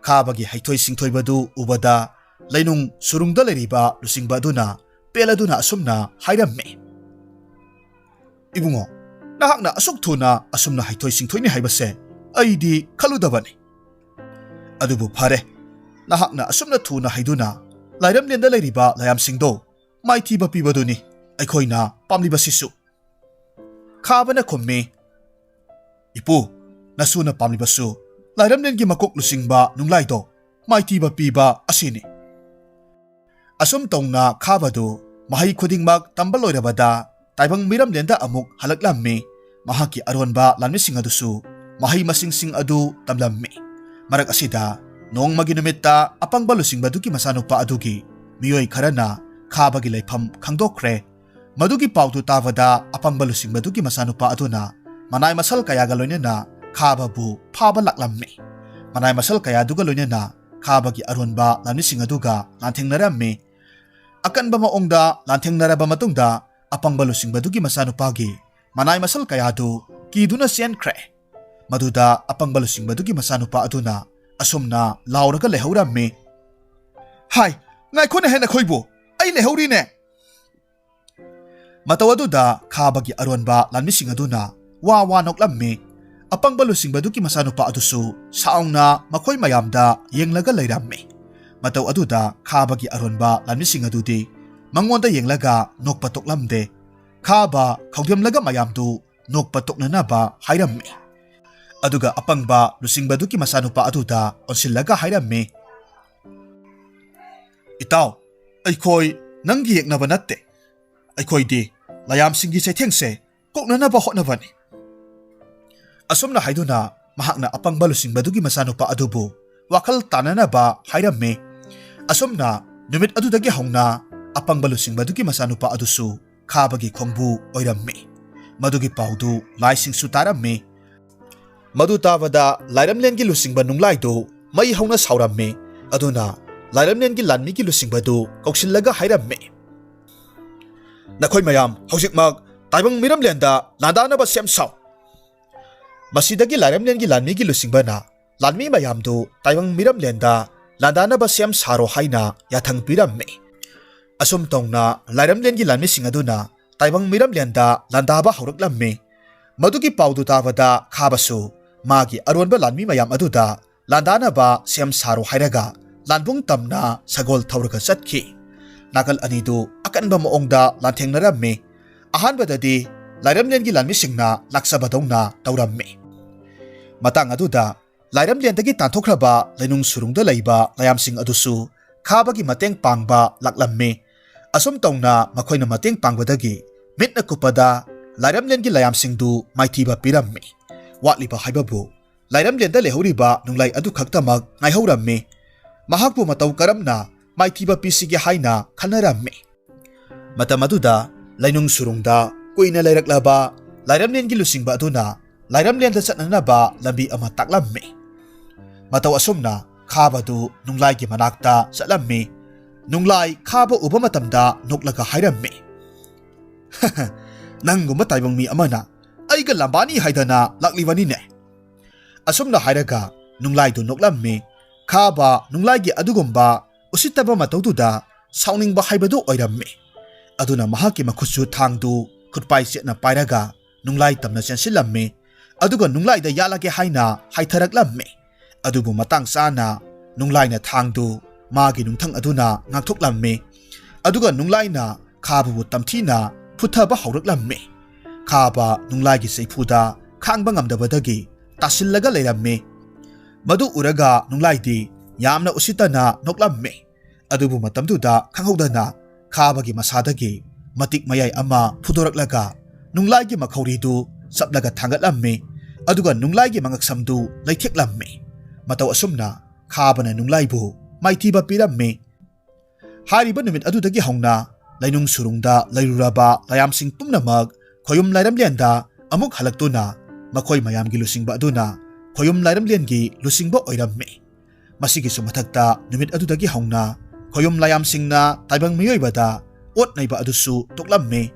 ꯈꯥꯕꯒꯤ ꯍꯩꯊꯣꯏ ꯁꯤꯡꯊꯣꯏꯕꯗꯨ ꯎꯕꯗ ꯂꯩꯅꯨꯡ ꯁꯨꯔꯨꯡꯗ ꯂꯩꯔꯤꯕ ꯂꯨꯆꯤꯡꯕ ꯑꯗꯨꯅ ꯄꯦꯜꯂꯗꯨꯅ ꯑꯁꯨꯝꯅ ꯍꯥꯏꯔꯝꯃꯤ, "ꯏꯕꯨꯡꯉꯣ, ꯅꯍꯥꯛꯅ ꯑꯁꯨꯛ ꯊꯨꯅ ꯑꯁꯨꯝꯅ ꯍꯩꯊꯣꯏ ꯁꯤꯡꯊꯣꯏꯅꯤ ꯍꯥꯏꯕꯁꯦ ꯑꯩꯗꯤ ꯈꯜꯂꯨꯗꯕꯅꯤ꯫ ꯑꯗꯨꯕꯨ ꯐꯔꯦ, ꯅꯍꯥꯛꯅ ꯑꯁꯨꯝꯅ ꯊꯨꯅ ꯍꯩꯗꯨꯅ ꯂꯥꯏꯔꯝꯂꯦꯟꯗ ꯂꯩꯔꯤꯕ ꯂꯥꯏꯌꯥꯝꯁꯤꯡꯗꯣ ꯃꯥꯏꯊꯤꯕ ꯄꯤꯕꯗꯨꯅꯤ ꯑꯩꯈꯣꯏꯅ ꯄꯥꯝꯂꯤꯕꯁꯤꯁꯨ"꯫ ꯈꯥꯕꯅ ꯈꯨꯝꯃꯤ, "ꯏꯄꯨ, ꯅꯁꯨꯅ ꯄꯥꯝꯂꯤꯕꯁꯨ ꯂꯥꯏꯔꯝꯂꯦꯟꯒꯤ ꯃꯀꯣꯛ ꯂꯨꯆꯤꯡꯕ ꯅꯨꯡꯂꯥꯏꯗꯣ ꯃꯥꯏꯊꯤꯕ ꯄꯤꯕ ꯑꯁꯤꯅꯤ꯫ ꯑꯁꯨꯝ ꯇꯧꯅ ꯈꯥꯕꯗꯨ ꯃꯍꯩ ꯈꯨꯗꯤꯡꯃꯛ ꯇꯝꯕ ꯂꯣꯏꯔꯕꯗ ꯇꯥꯏꯕꯪ ꯃꯤꯔꯝꯂꯦꯟꯗ ꯑꯃꯨꯛ ꯍꯜꯂꯛꯂꯝꯃꯤ꯫ ꯃꯍꯥꯛꯀꯤ ꯑꯔꯣꯟꯕ ꯂꯥꯟꯃꯤꯁꯤꯡ ꯑꯗꯨꯁꯨ ꯃꯍꯩ ꯃꯁꯤꯡꯁꯤꯡ ꯑꯗꯨ ꯇꯝꯂꯝꯃꯤ꯫ ꯃꯔꯛ ꯑꯁꯤꯗ ꯅꯣꯡꯃꯒꯤ ꯅꯨꯃꯤꯠꯇ ꯑꯄꯪꯕ ꯂꯨꯆꯤꯡꯕꯗꯨꯒꯤ ꯃꯆꯥꯅꯨꯄꯥ ꯑꯗꯨꯒꯤ ꯃꯤꯑꯣꯏ ꯈꯔꯅ ꯈꯥꯕꯒꯤ ꯂꯩꯐꯝ ꯈꯪꯗꯣꯛꯈ꯭ꯔꯦ꯫ ꯃꯗꯨꯒꯤ ꯄꯥꯎꯗꯨ ꯇꯥꯕꯗ ꯑꯄꯪꯕ ꯂꯨꯆꯤꯡꯕꯗꯨꯒꯤ ꯃꯆꯥꯅꯨꯄꯥ ꯑꯗꯨꯅ ꯃꯅꯥꯏ ꯃꯁꯜ ꯀꯌꯥꯒ ꯂꯣꯏꯅꯅ ꯈꯥꯕꯕꯨ ꯐꯥꯕ ꯂꯥꯛꯂꯝꯃꯤ꯫ ꯃꯅꯥꯏ ꯃꯁꯜ ꯀꯌꯥꯗꯨꯒ ꯂꯣꯏꯅꯅ ꯈꯥꯕꯒꯤ ꯑꯔꯣꯟꯕ ꯂꯥꯟꯃꯤꯁꯤꯡ ꯑꯗꯨꯒ ꯂꯥꯟꯊꯦꯡꯅꯔꯝꯃꯤ꯫ ꯑꯀꯟꯕ ꯃꯑꯣꯡꯗ ꯂꯥꯟꯊꯦꯡꯅꯔꯕ ꯃꯇꯨꯡꯗ ꯑꯄꯪꯕ ꯂꯨꯆꯤꯡꯕꯗꯨꯒꯤ ꯃꯆꯥꯅꯨꯄꯥꯒꯤ ꯃꯅꯥꯏ ꯃꯁꯜ ꯀꯌꯥꯗꯨ ꯀꯤꯗꯨꯅ ꯆꯦꯟꯈ꯭ꯔꯦ꯫ ꯃꯗꯨꯗ ꯑꯄꯪꯕ ꯂꯨꯆꯤꯡꯕꯗꯨꯒꯤ ꯃꯆꯥꯅꯨꯄꯥ ꯑꯗꯨꯅ ꯑꯁꯨꯝꯅ ꯂꯥꯎꯔꯒ ꯂꯩꯍꯧꯔꯝꯃꯤ, "ꯍꯥꯏ, ꯉꯥꯏꯈꯣꯅꯦꯍꯦ ꯅꯈꯣꯏꯕꯨ, ꯑꯩ ꯂꯩꯍꯧꯔꯤꯅꯦ!" ꯃꯇꯧ ꯑꯗꯨꯗ ꯈꯥꯕꯒꯤ ꯑꯔꯣꯟꯕ ꯂꯥꯟꯃꯤꯁꯤꯡ ꯑꯗꯨꯅ ꯋꯥ ꯋꯥ ꯅꯣꯛꯂꯝꯃꯤ꯫ ꯑꯄꯪꯕ ꯂꯨꯆꯤꯡꯕꯗꯨꯒꯤ ꯃꯆꯥꯅꯨꯄꯥ ꯑꯗꯨꯁꯨ ꯁꯥꯎꯅ ꯃꯈꯣꯏ ꯃꯌꯥꯝꯗ ꯌꯦꯡꯂꯒ ꯂꯩꯔꯝꯃꯤ꯫ ꯃꯇꯧ ꯑꯗꯨꯗ ꯈꯥꯕꯒꯤ ꯑꯔꯣꯟꯕ ꯂꯥꯟꯃꯤꯁꯤꯡ ꯑꯗꯨꯗꯤ ꯃꯉꯣꯟꯗ ꯌꯦꯡꯂꯒ ꯅꯣꯛꯄ ꯇꯣꯛꯂꯝꯗꯦ꯫ ꯈꯥꯕ ꯈꯧꯒꯦꯝꯂꯒ ꯃꯌꯥꯝꯗꯨ ꯅꯣꯛꯄ ꯇꯣꯛꯅꯅꯕ ꯍꯥꯏꯔꯝꯃꯤ꯫ ꯑꯗꯨꯒ ꯑꯄꯪꯕ ꯂꯨꯆꯤꯡꯕꯗꯨꯒꯤ ꯃꯆꯥꯅꯨꯄꯥ ꯑꯗꯨꯗ ꯑꯣꯟꯁꯤꯜꯂꯒ ꯍꯥꯏꯔꯝꯃꯤ, "ꯏꯇꯥꯎ, ꯑꯩꯈꯣꯏ ꯅꯪꯒꯤ ꯌꯦꯛꯅꯕ ꯅꯠꯇꯦ꯫ ꯑꯩꯈꯣꯏꯗꯤ ꯂꯥꯌꯥꯝꯁꯤꯡꯒꯤ ꯆꯩꯊꯦꯡꯁꯦ ꯀꯣꯛꯅꯅꯕ ꯍꯣꯠꯅꯕꯅꯤ꯫" ꯑꯁꯨꯝꯅ ꯍꯥꯏꯗꯨꯅ ꯃꯍꯥꯛꯅ ꯑꯄꯪꯕ ꯂꯨꯆꯤꯡꯕꯗꯨꯒꯤ ꯃꯆꯥꯅꯨꯄꯥ ꯑꯗꯨꯕꯨ ꯋꯥꯈꯜ ꯇꯥꯅꯅꯕ ꯍꯥꯏꯔꯝꯃꯤ꯫ ꯑꯁꯨꯝꯅ ꯅꯨꯃꯤꯠ ꯑꯗꯨꯗꯒꯤ ꯍꯧꯅ ꯑꯄꯪꯕ ꯂꯨꯆꯤꯡꯕꯗꯨꯒꯤ ꯃꯆꯥꯅꯨꯄꯥ ꯑꯗꯨꯁꯨ ꯈꯥꯕꯒꯤ ꯈꯣꯡꯕꯨ ꯑꯣꯏꯔꯝꯃꯤ꯫ ꯃꯗꯨꯒꯤ ꯄꯥꯎꯗꯨ ꯂꯥꯏꯁꯤꯡꯁꯨ ꯇꯥꯔꯝꯃꯤ꯫ ꯃꯗꯨ ꯇꯥꯕꯗ ꯂꯥꯏꯔꯝꯂꯦꯟꯒꯤ ꯂꯨꯆꯤꯡꯕ ꯅꯨꯡꯂꯥꯏꯗꯨ ꯃꯩ ꯍꯧꯅ ꯁꯥꯎꯔꯝꯃꯤ꯫ ꯑꯗꯨꯅ ꯂꯥꯏꯔꯝꯂꯦꯟꯒꯤ ꯂꯥꯟꯃꯤꯒꯤ ꯂꯨꯆꯤꯡꯕꯗꯨ ꯀꯧꯁꯤꯜꯂꯒ ꯍꯥꯏꯔꯝꯃꯤ, "ꯅꯈꯣꯏ ꯃꯌꯥꯝ ꯍꯧꯖꯤꯛꯃꯛ ꯇꯥꯏꯕꯪ ꯃꯤꯔꯝꯂꯦꯟꯗ ꯂꯥꯟꯗꯥꯅꯕ ꯁꯦꯝ ꯁꯥꯎ꯫" ꯃꯁꯤꯗꯒꯤ ꯂꯥꯏꯔꯝꯂꯦꯟꯒꯤ ꯂꯥꯟꯃꯤꯒꯤ ꯂꯨꯆꯤꯡꯕꯅ ꯂꯥꯟꯃꯤ ꯃꯌꯥꯝꯗꯨ ꯇꯥꯏꯕꯪ ꯃꯤꯔꯝꯂꯦꯟꯗ ꯂꯥꯟꯗꯥꯅꯕ ꯁꯦꯝ ꯁꯥꯔꯣ ꯍꯥꯏꯅ ꯌꯥꯊꯪ ꯄꯤꯔꯝꯃꯤ꯫ ꯑꯁꯨꯝ ꯇꯧꯅ ꯂꯥꯏꯔꯝꯂꯦꯟꯒꯤ ꯂꯥꯟꯃꯤꯁꯤꯡ ꯑꯗꯨꯅ ꯇꯥꯏꯕꯪ ꯃꯤꯔꯝꯂꯦꯟꯗ ꯂꯥꯟꯗꯥꯕ ꯍꯧꯔꯛꯂꯝꯃꯤ꯫ ꯃꯗꯨꯒꯤ ꯄꯥꯎꯗꯨ ꯇꯥꯕꯗ ꯈꯥꯕꯁꯨ ꯃꯥꯒꯤ ꯑꯔꯣꯟꯕ ꯂꯥꯟꯃꯤ ꯃꯌꯥꯝ ꯑꯗꯨꯗ ꯂꯥꯟꯗꯥꯅꯕ ꯁꯦꯝ ꯁꯥꯔꯣ ꯍꯥꯏꯔꯒ ꯂꯥꯟꯕꯨꯡ ꯇꯝꯅ ꯁꯒꯣꯜ ꯊꯧꯔꯒ ꯆꯠꯈꯤ꯫ ꯅꯥꯀꯜ ꯑꯅꯤꯗꯨ ꯑꯀꯟꯕ ꯃꯑꯣꯡꯗ ꯂꯥꯟꯊꯦꯡꯅꯔꯝꯃꯤ꯫ ꯑꯍꯥꯟꯕꯗꯗꯤ ꯂꯥꯏꯔꯝꯂꯦꯟꯒꯤ ꯂꯥꯟꯃꯤꯁꯤꯡꯅ ꯂꯥꯛꯆꯕꯗꯧꯅ ꯇꯧꯔꯝꯃꯤ꯫ ꯃꯇꯥꯡ ꯑꯗꯨꯗ ꯂꯥꯏꯔꯝꯂꯦꯟꯗꯒꯤ ꯇꯥꯟꯊꯣꯛꯈ꯭ꯔꯕ ꯂꯩꯅꯨꯡ ꯁꯨꯔꯨꯡꯗ ꯂꯩꯕ ꯂꯥꯌꯥꯝꯁꯤꯡ ꯑꯗꯨꯁꯨ ꯈꯥꯕꯒꯤ ꯃꯇꯦꯡ ꯄꯥꯡꯕ ꯂꯥꯛꯂꯝꯃꯤ꯫ ꯑꯁꯨꯝ ꯇꯧꯅ ꯃꯈꯣꯏꯅ ꯃꯇꯦꯡ ꯄꯥꯡꯕꯗꯒꯤ ꯃꯤꯠꯅ ꯀꯨꯞꯄꯗ ꯂꯥꯏꯔꯝꯂꯦꯟꯒꯤ ꯂꯥꯌꯥꯝꯁꯤꯡꯗꯨ ꯃꯥꯏꯊꯤꯕ ꯄꯤꯔꯝꯃꯤ꯫ ꯋꯥꯠꯂꯤꯕ ꯍꯥꯏꯕꯕꯨ ꯂꯥꯏꯔꯝꯂꯦꯟꯗ ꯂꯩꯍꯧꯔꯤꯕ ꯅꯨꯡꯂꯥꯏ ꯑꯗꯨ ꯈꯛꯇꯃꯛ ꯉꯥꯏꯍꯧꯔꯝꯃꯤ꯫ ꯃꯍꯥꯛꯄꯨ ꯃꯇꯧ ꯀꯔꯝꯅ ꯃꯥꯏꯊꯤꯕ ꯄꯤꯁꯤꯒꯦ ꯍꯥꯏꯅ ꯈꯟꯅꯔꯝꯃꯤ꯫ ꯃꯇꯝ ꯑꯗꯨꯗ ꯂꯩꯅꯨꯡ ꯁꯨꯔꯨꯡꯗ ꯀꯨꯏꯅ ꯂꯩꯔꯛꯂꯕ ꯂꯥꯏꯔꯝꯂꯦꯟꯒꯤ ꯂꯨꯆꯤꯡꯕ ꯑꯗꯨꯅ ꯂꯥꯏꯔꯝꯂꯦꯟꯗ ꯆꯠꯅꯅꯕ ꯂꯝꯕꯤ ꯑꯃ ꯇꯥꯛꯂꯝꯃꯤ꯫ ꯃꯇꯧ ꯑꯁꯨꯝꯅ ꯈꯥꯕꯗꯨ ꯅꯨꯡꯂꯥꯏꯒꯤ ꯃꯅꯥꯛꯇ ꯆꯠꯂꯝꯃꯤ꯫ ꯅꯨꯡꯂꯥꯏ ꯈꯥꯕ ꯎꯕ ꯃꯇꯝꯗ ꯅꯣꯛꯂꯒ ꯍꯥꯏꯔꯝꯃꯤ, "ꯅꯪꯒꯨꯝꯕ ꯇꯥꯏꯕꯪ ꯃꯤ ꯑꯃꯅ ꯑꯩꯒ ꯂꯝꯕꯥꯅꯤ ꯍꯥꯏꯗꯅ ꯂꯥꯛꯂꯤꯕꯅꯤꯅꯦ"꯫ ꯑꯁꯨꯝꯅ ꯍꯥꯏꯔꯒ ꯅꯨꯡꯂꯥꯏꯗꯨ ꯅꯣꯛꯂꯝꯃꯤ꯫ ꯈꯥꯕ ꯅꯨꯡꯂꯥꯏꯒꯤ ꯑꯗꯨꯒꯨꯝꯕ ꯎꯁꯤꯠꯇꯕ ꯃꯇꯧꯗꯨꯗ ꯁꯥꯎꯅꯤꯡꯕ ꯍꯥꯏꯕꯗꯨ ꯑꯣꯏꯔꯝꯃꯤ꯫ ꯑꯗꯨꯅ ꯃꯍꯥꯛꯀꯤ ꯃꯈꯨꯠꯁꯨ ꯊꯥꯡꯗꯨ ꯈꯨꯠꯄꯥꯏ ꯆꯦꯠꯅ ꯄꯥꯏꯔꯒ ꯅꯨꯡꯂꯥꯏ ꯇꯝꯅ ꯆꯦꯟꯁꯤꯜꯂꯝꯃꯤ꯫ ꯑꯗꯨꯒ ꯅꯨꯡꯂꯥꯏꯗ ꯌꯥꯜꯂꯒꯦ ꯍꯥꯏꯅ ꯍꯥꯏꯊꯔꯛꯂꯝꯃꯤ꯫ ꯑꯗꯨꯕꯨ ꯃꯇꯥꯡ ꯆꯥꯅ ꯅꯨꯡꯂꯥꯏꯅ ꯊꯥꯡꯗꯨ ꯃꯥꯒꯤ ꯅꯨꯡꯊꯪ ꯑꯗꯨꯅ ꯉꯥꯛꯊꯣꯛꯂꯝꯃꯤ꯫ ꯑꯗꯨꯒ ꯅꯨꯡꯂꯥꯏꯅ ꯈꯥꯕꯕꯨ ꯇꯝꯊꯤꯅ ꯐꯨꯊꯕ ꯍꯧꯔꯛꯂꯝꯃꯤ꯫ ꯈꯥꯕ ꯅꯨꯡꯂꯥꯏꯒꯤ ꯆꯩꯐꯨꯗ ꯈꯥꯡꯕ ꯉꯝꯗꯕꯗꯒꯤ ꯇꯥꯁꯤꯜꯂꯒ ꯂꯩꯔꯝꯃꯤ꯫ ꯃꯗꯨ ꯎꯔꯒ ꯅꯨꯡꯂꯥꯏꯗꯤ ꯌꯥꯝꯅ ꯎꯁꯤꯠꯇꯅ ꯅꯣꯛꯂꯝꯃꯤ꯫ ꯑꯗꯨꯕꯨ ꯃꯇꯝꯗꯨꯗ ꯈꯪꯍꯧꯗꯅ ꯈꯥꯕꯒꯤ ꯃꯁꯥꯗꯒꯤ ꯃꯇꯤꯛ ꯃꯌꯥꯏ ꯑꯃ ꯐꯨꯗꯣꯔꯛꯂꯒ ꯅꯨꯡꯂꯥꯏꯒꯤ ꯃꯈꯧꯔꯤꯗꯨ ꯆꯞꯂꯒ ꯊꯥꯡꯒꯠꯂꯝꯃꯤ꯫ ꯑꯗꯨꯒ ꯅꯨꯡꯂꯥꯏꯒꯤ ꯃꯉꯛꯁꯝꯗꯨ ꯂꯩꯊꯦꯛꯂꯝꯃꯤ꯫ ꯃꯇꯧ ꯑꯁꯨꯝꯅ ꯈꯥꯕꯅ ꯅꯨꯡꯂꯥꯏꯕꯨ ꯃꯥꯏꯊꯤꯕ ꯄꯤꯔꯝꯃꯤ꯫ ꯍꯥꯏꯔꯤꯕ ꯅꯨꯃꯤꯠ ꯑꯗꯨꯗꯒꯤ ꯍꯧꯅ ꯂꯩꯅꯨꯡ ꯁꯨꯔꯨꯡꯗ ꯂꯩꯔꯨꯔꯕ ꯂꯥꯌꯥꯝꯁꯤꯡ ꯄꯨꯝꯅꯃꯛ ꯈꯣꯌꯨꯝ ꯂꯥꯏꯔꯝꯂꯦꯟꯗ ꯑꯃꯨꯛ ꯍꯜꯂꯛꯇꯨꯅ ꯃꯈꯣꯏ ꯃꯌꯥꯝꯒꯤ ꯂꯨꯆꯤꯡꯕ ꯑꯗꯨꯅ ꯈꯣꯌꯨꯝ ꯂꯥꯏꯔꯝꯂꯦꯟꯒꯤ ꯂꯨꯆꯤꯡꯕ ꯑꯣꯏꯔꯝꯃꯤ꯫ ꯃꯁꯤꯒꯤꯁꯨ ꯃꯊꯛꯇ ꯅꯨꯃꯤꯠ ꯑꯗꯨꯗꯒꯤ ꯍꯧꯅ ꯈꯣꯌꯨꯝ ꯂꯥꯌꯥꯝꯁꯤꯡꯅ ꯇꯥꯏꯕꯪ ꯃꯤꯑꯣꯏꯕꯗ ꯑꯣꯠ ꯅꯩꯕ ꯑꯗꯨꯁꯨ ꯇꯣꯛꯂꯝꯃꯤ꯫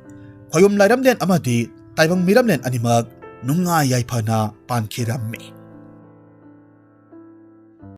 ꯈꯣꯌꯨꯝ ꯂꯥꯏꯔꯝꯂꯦꯟ ꯑꯃꯗꯤ ꯇꯥꯏꯕꯪ ꯃꯤꯔꯝꯂꯦꯟ ꯑꯅꯤꯃꯛ ꯅꯨꯡꯉꯥꯏ ꯌꯥꯏꯐꯅ ꯄꯥꯟꯈꯤꯔꯝꯃꯤ꯫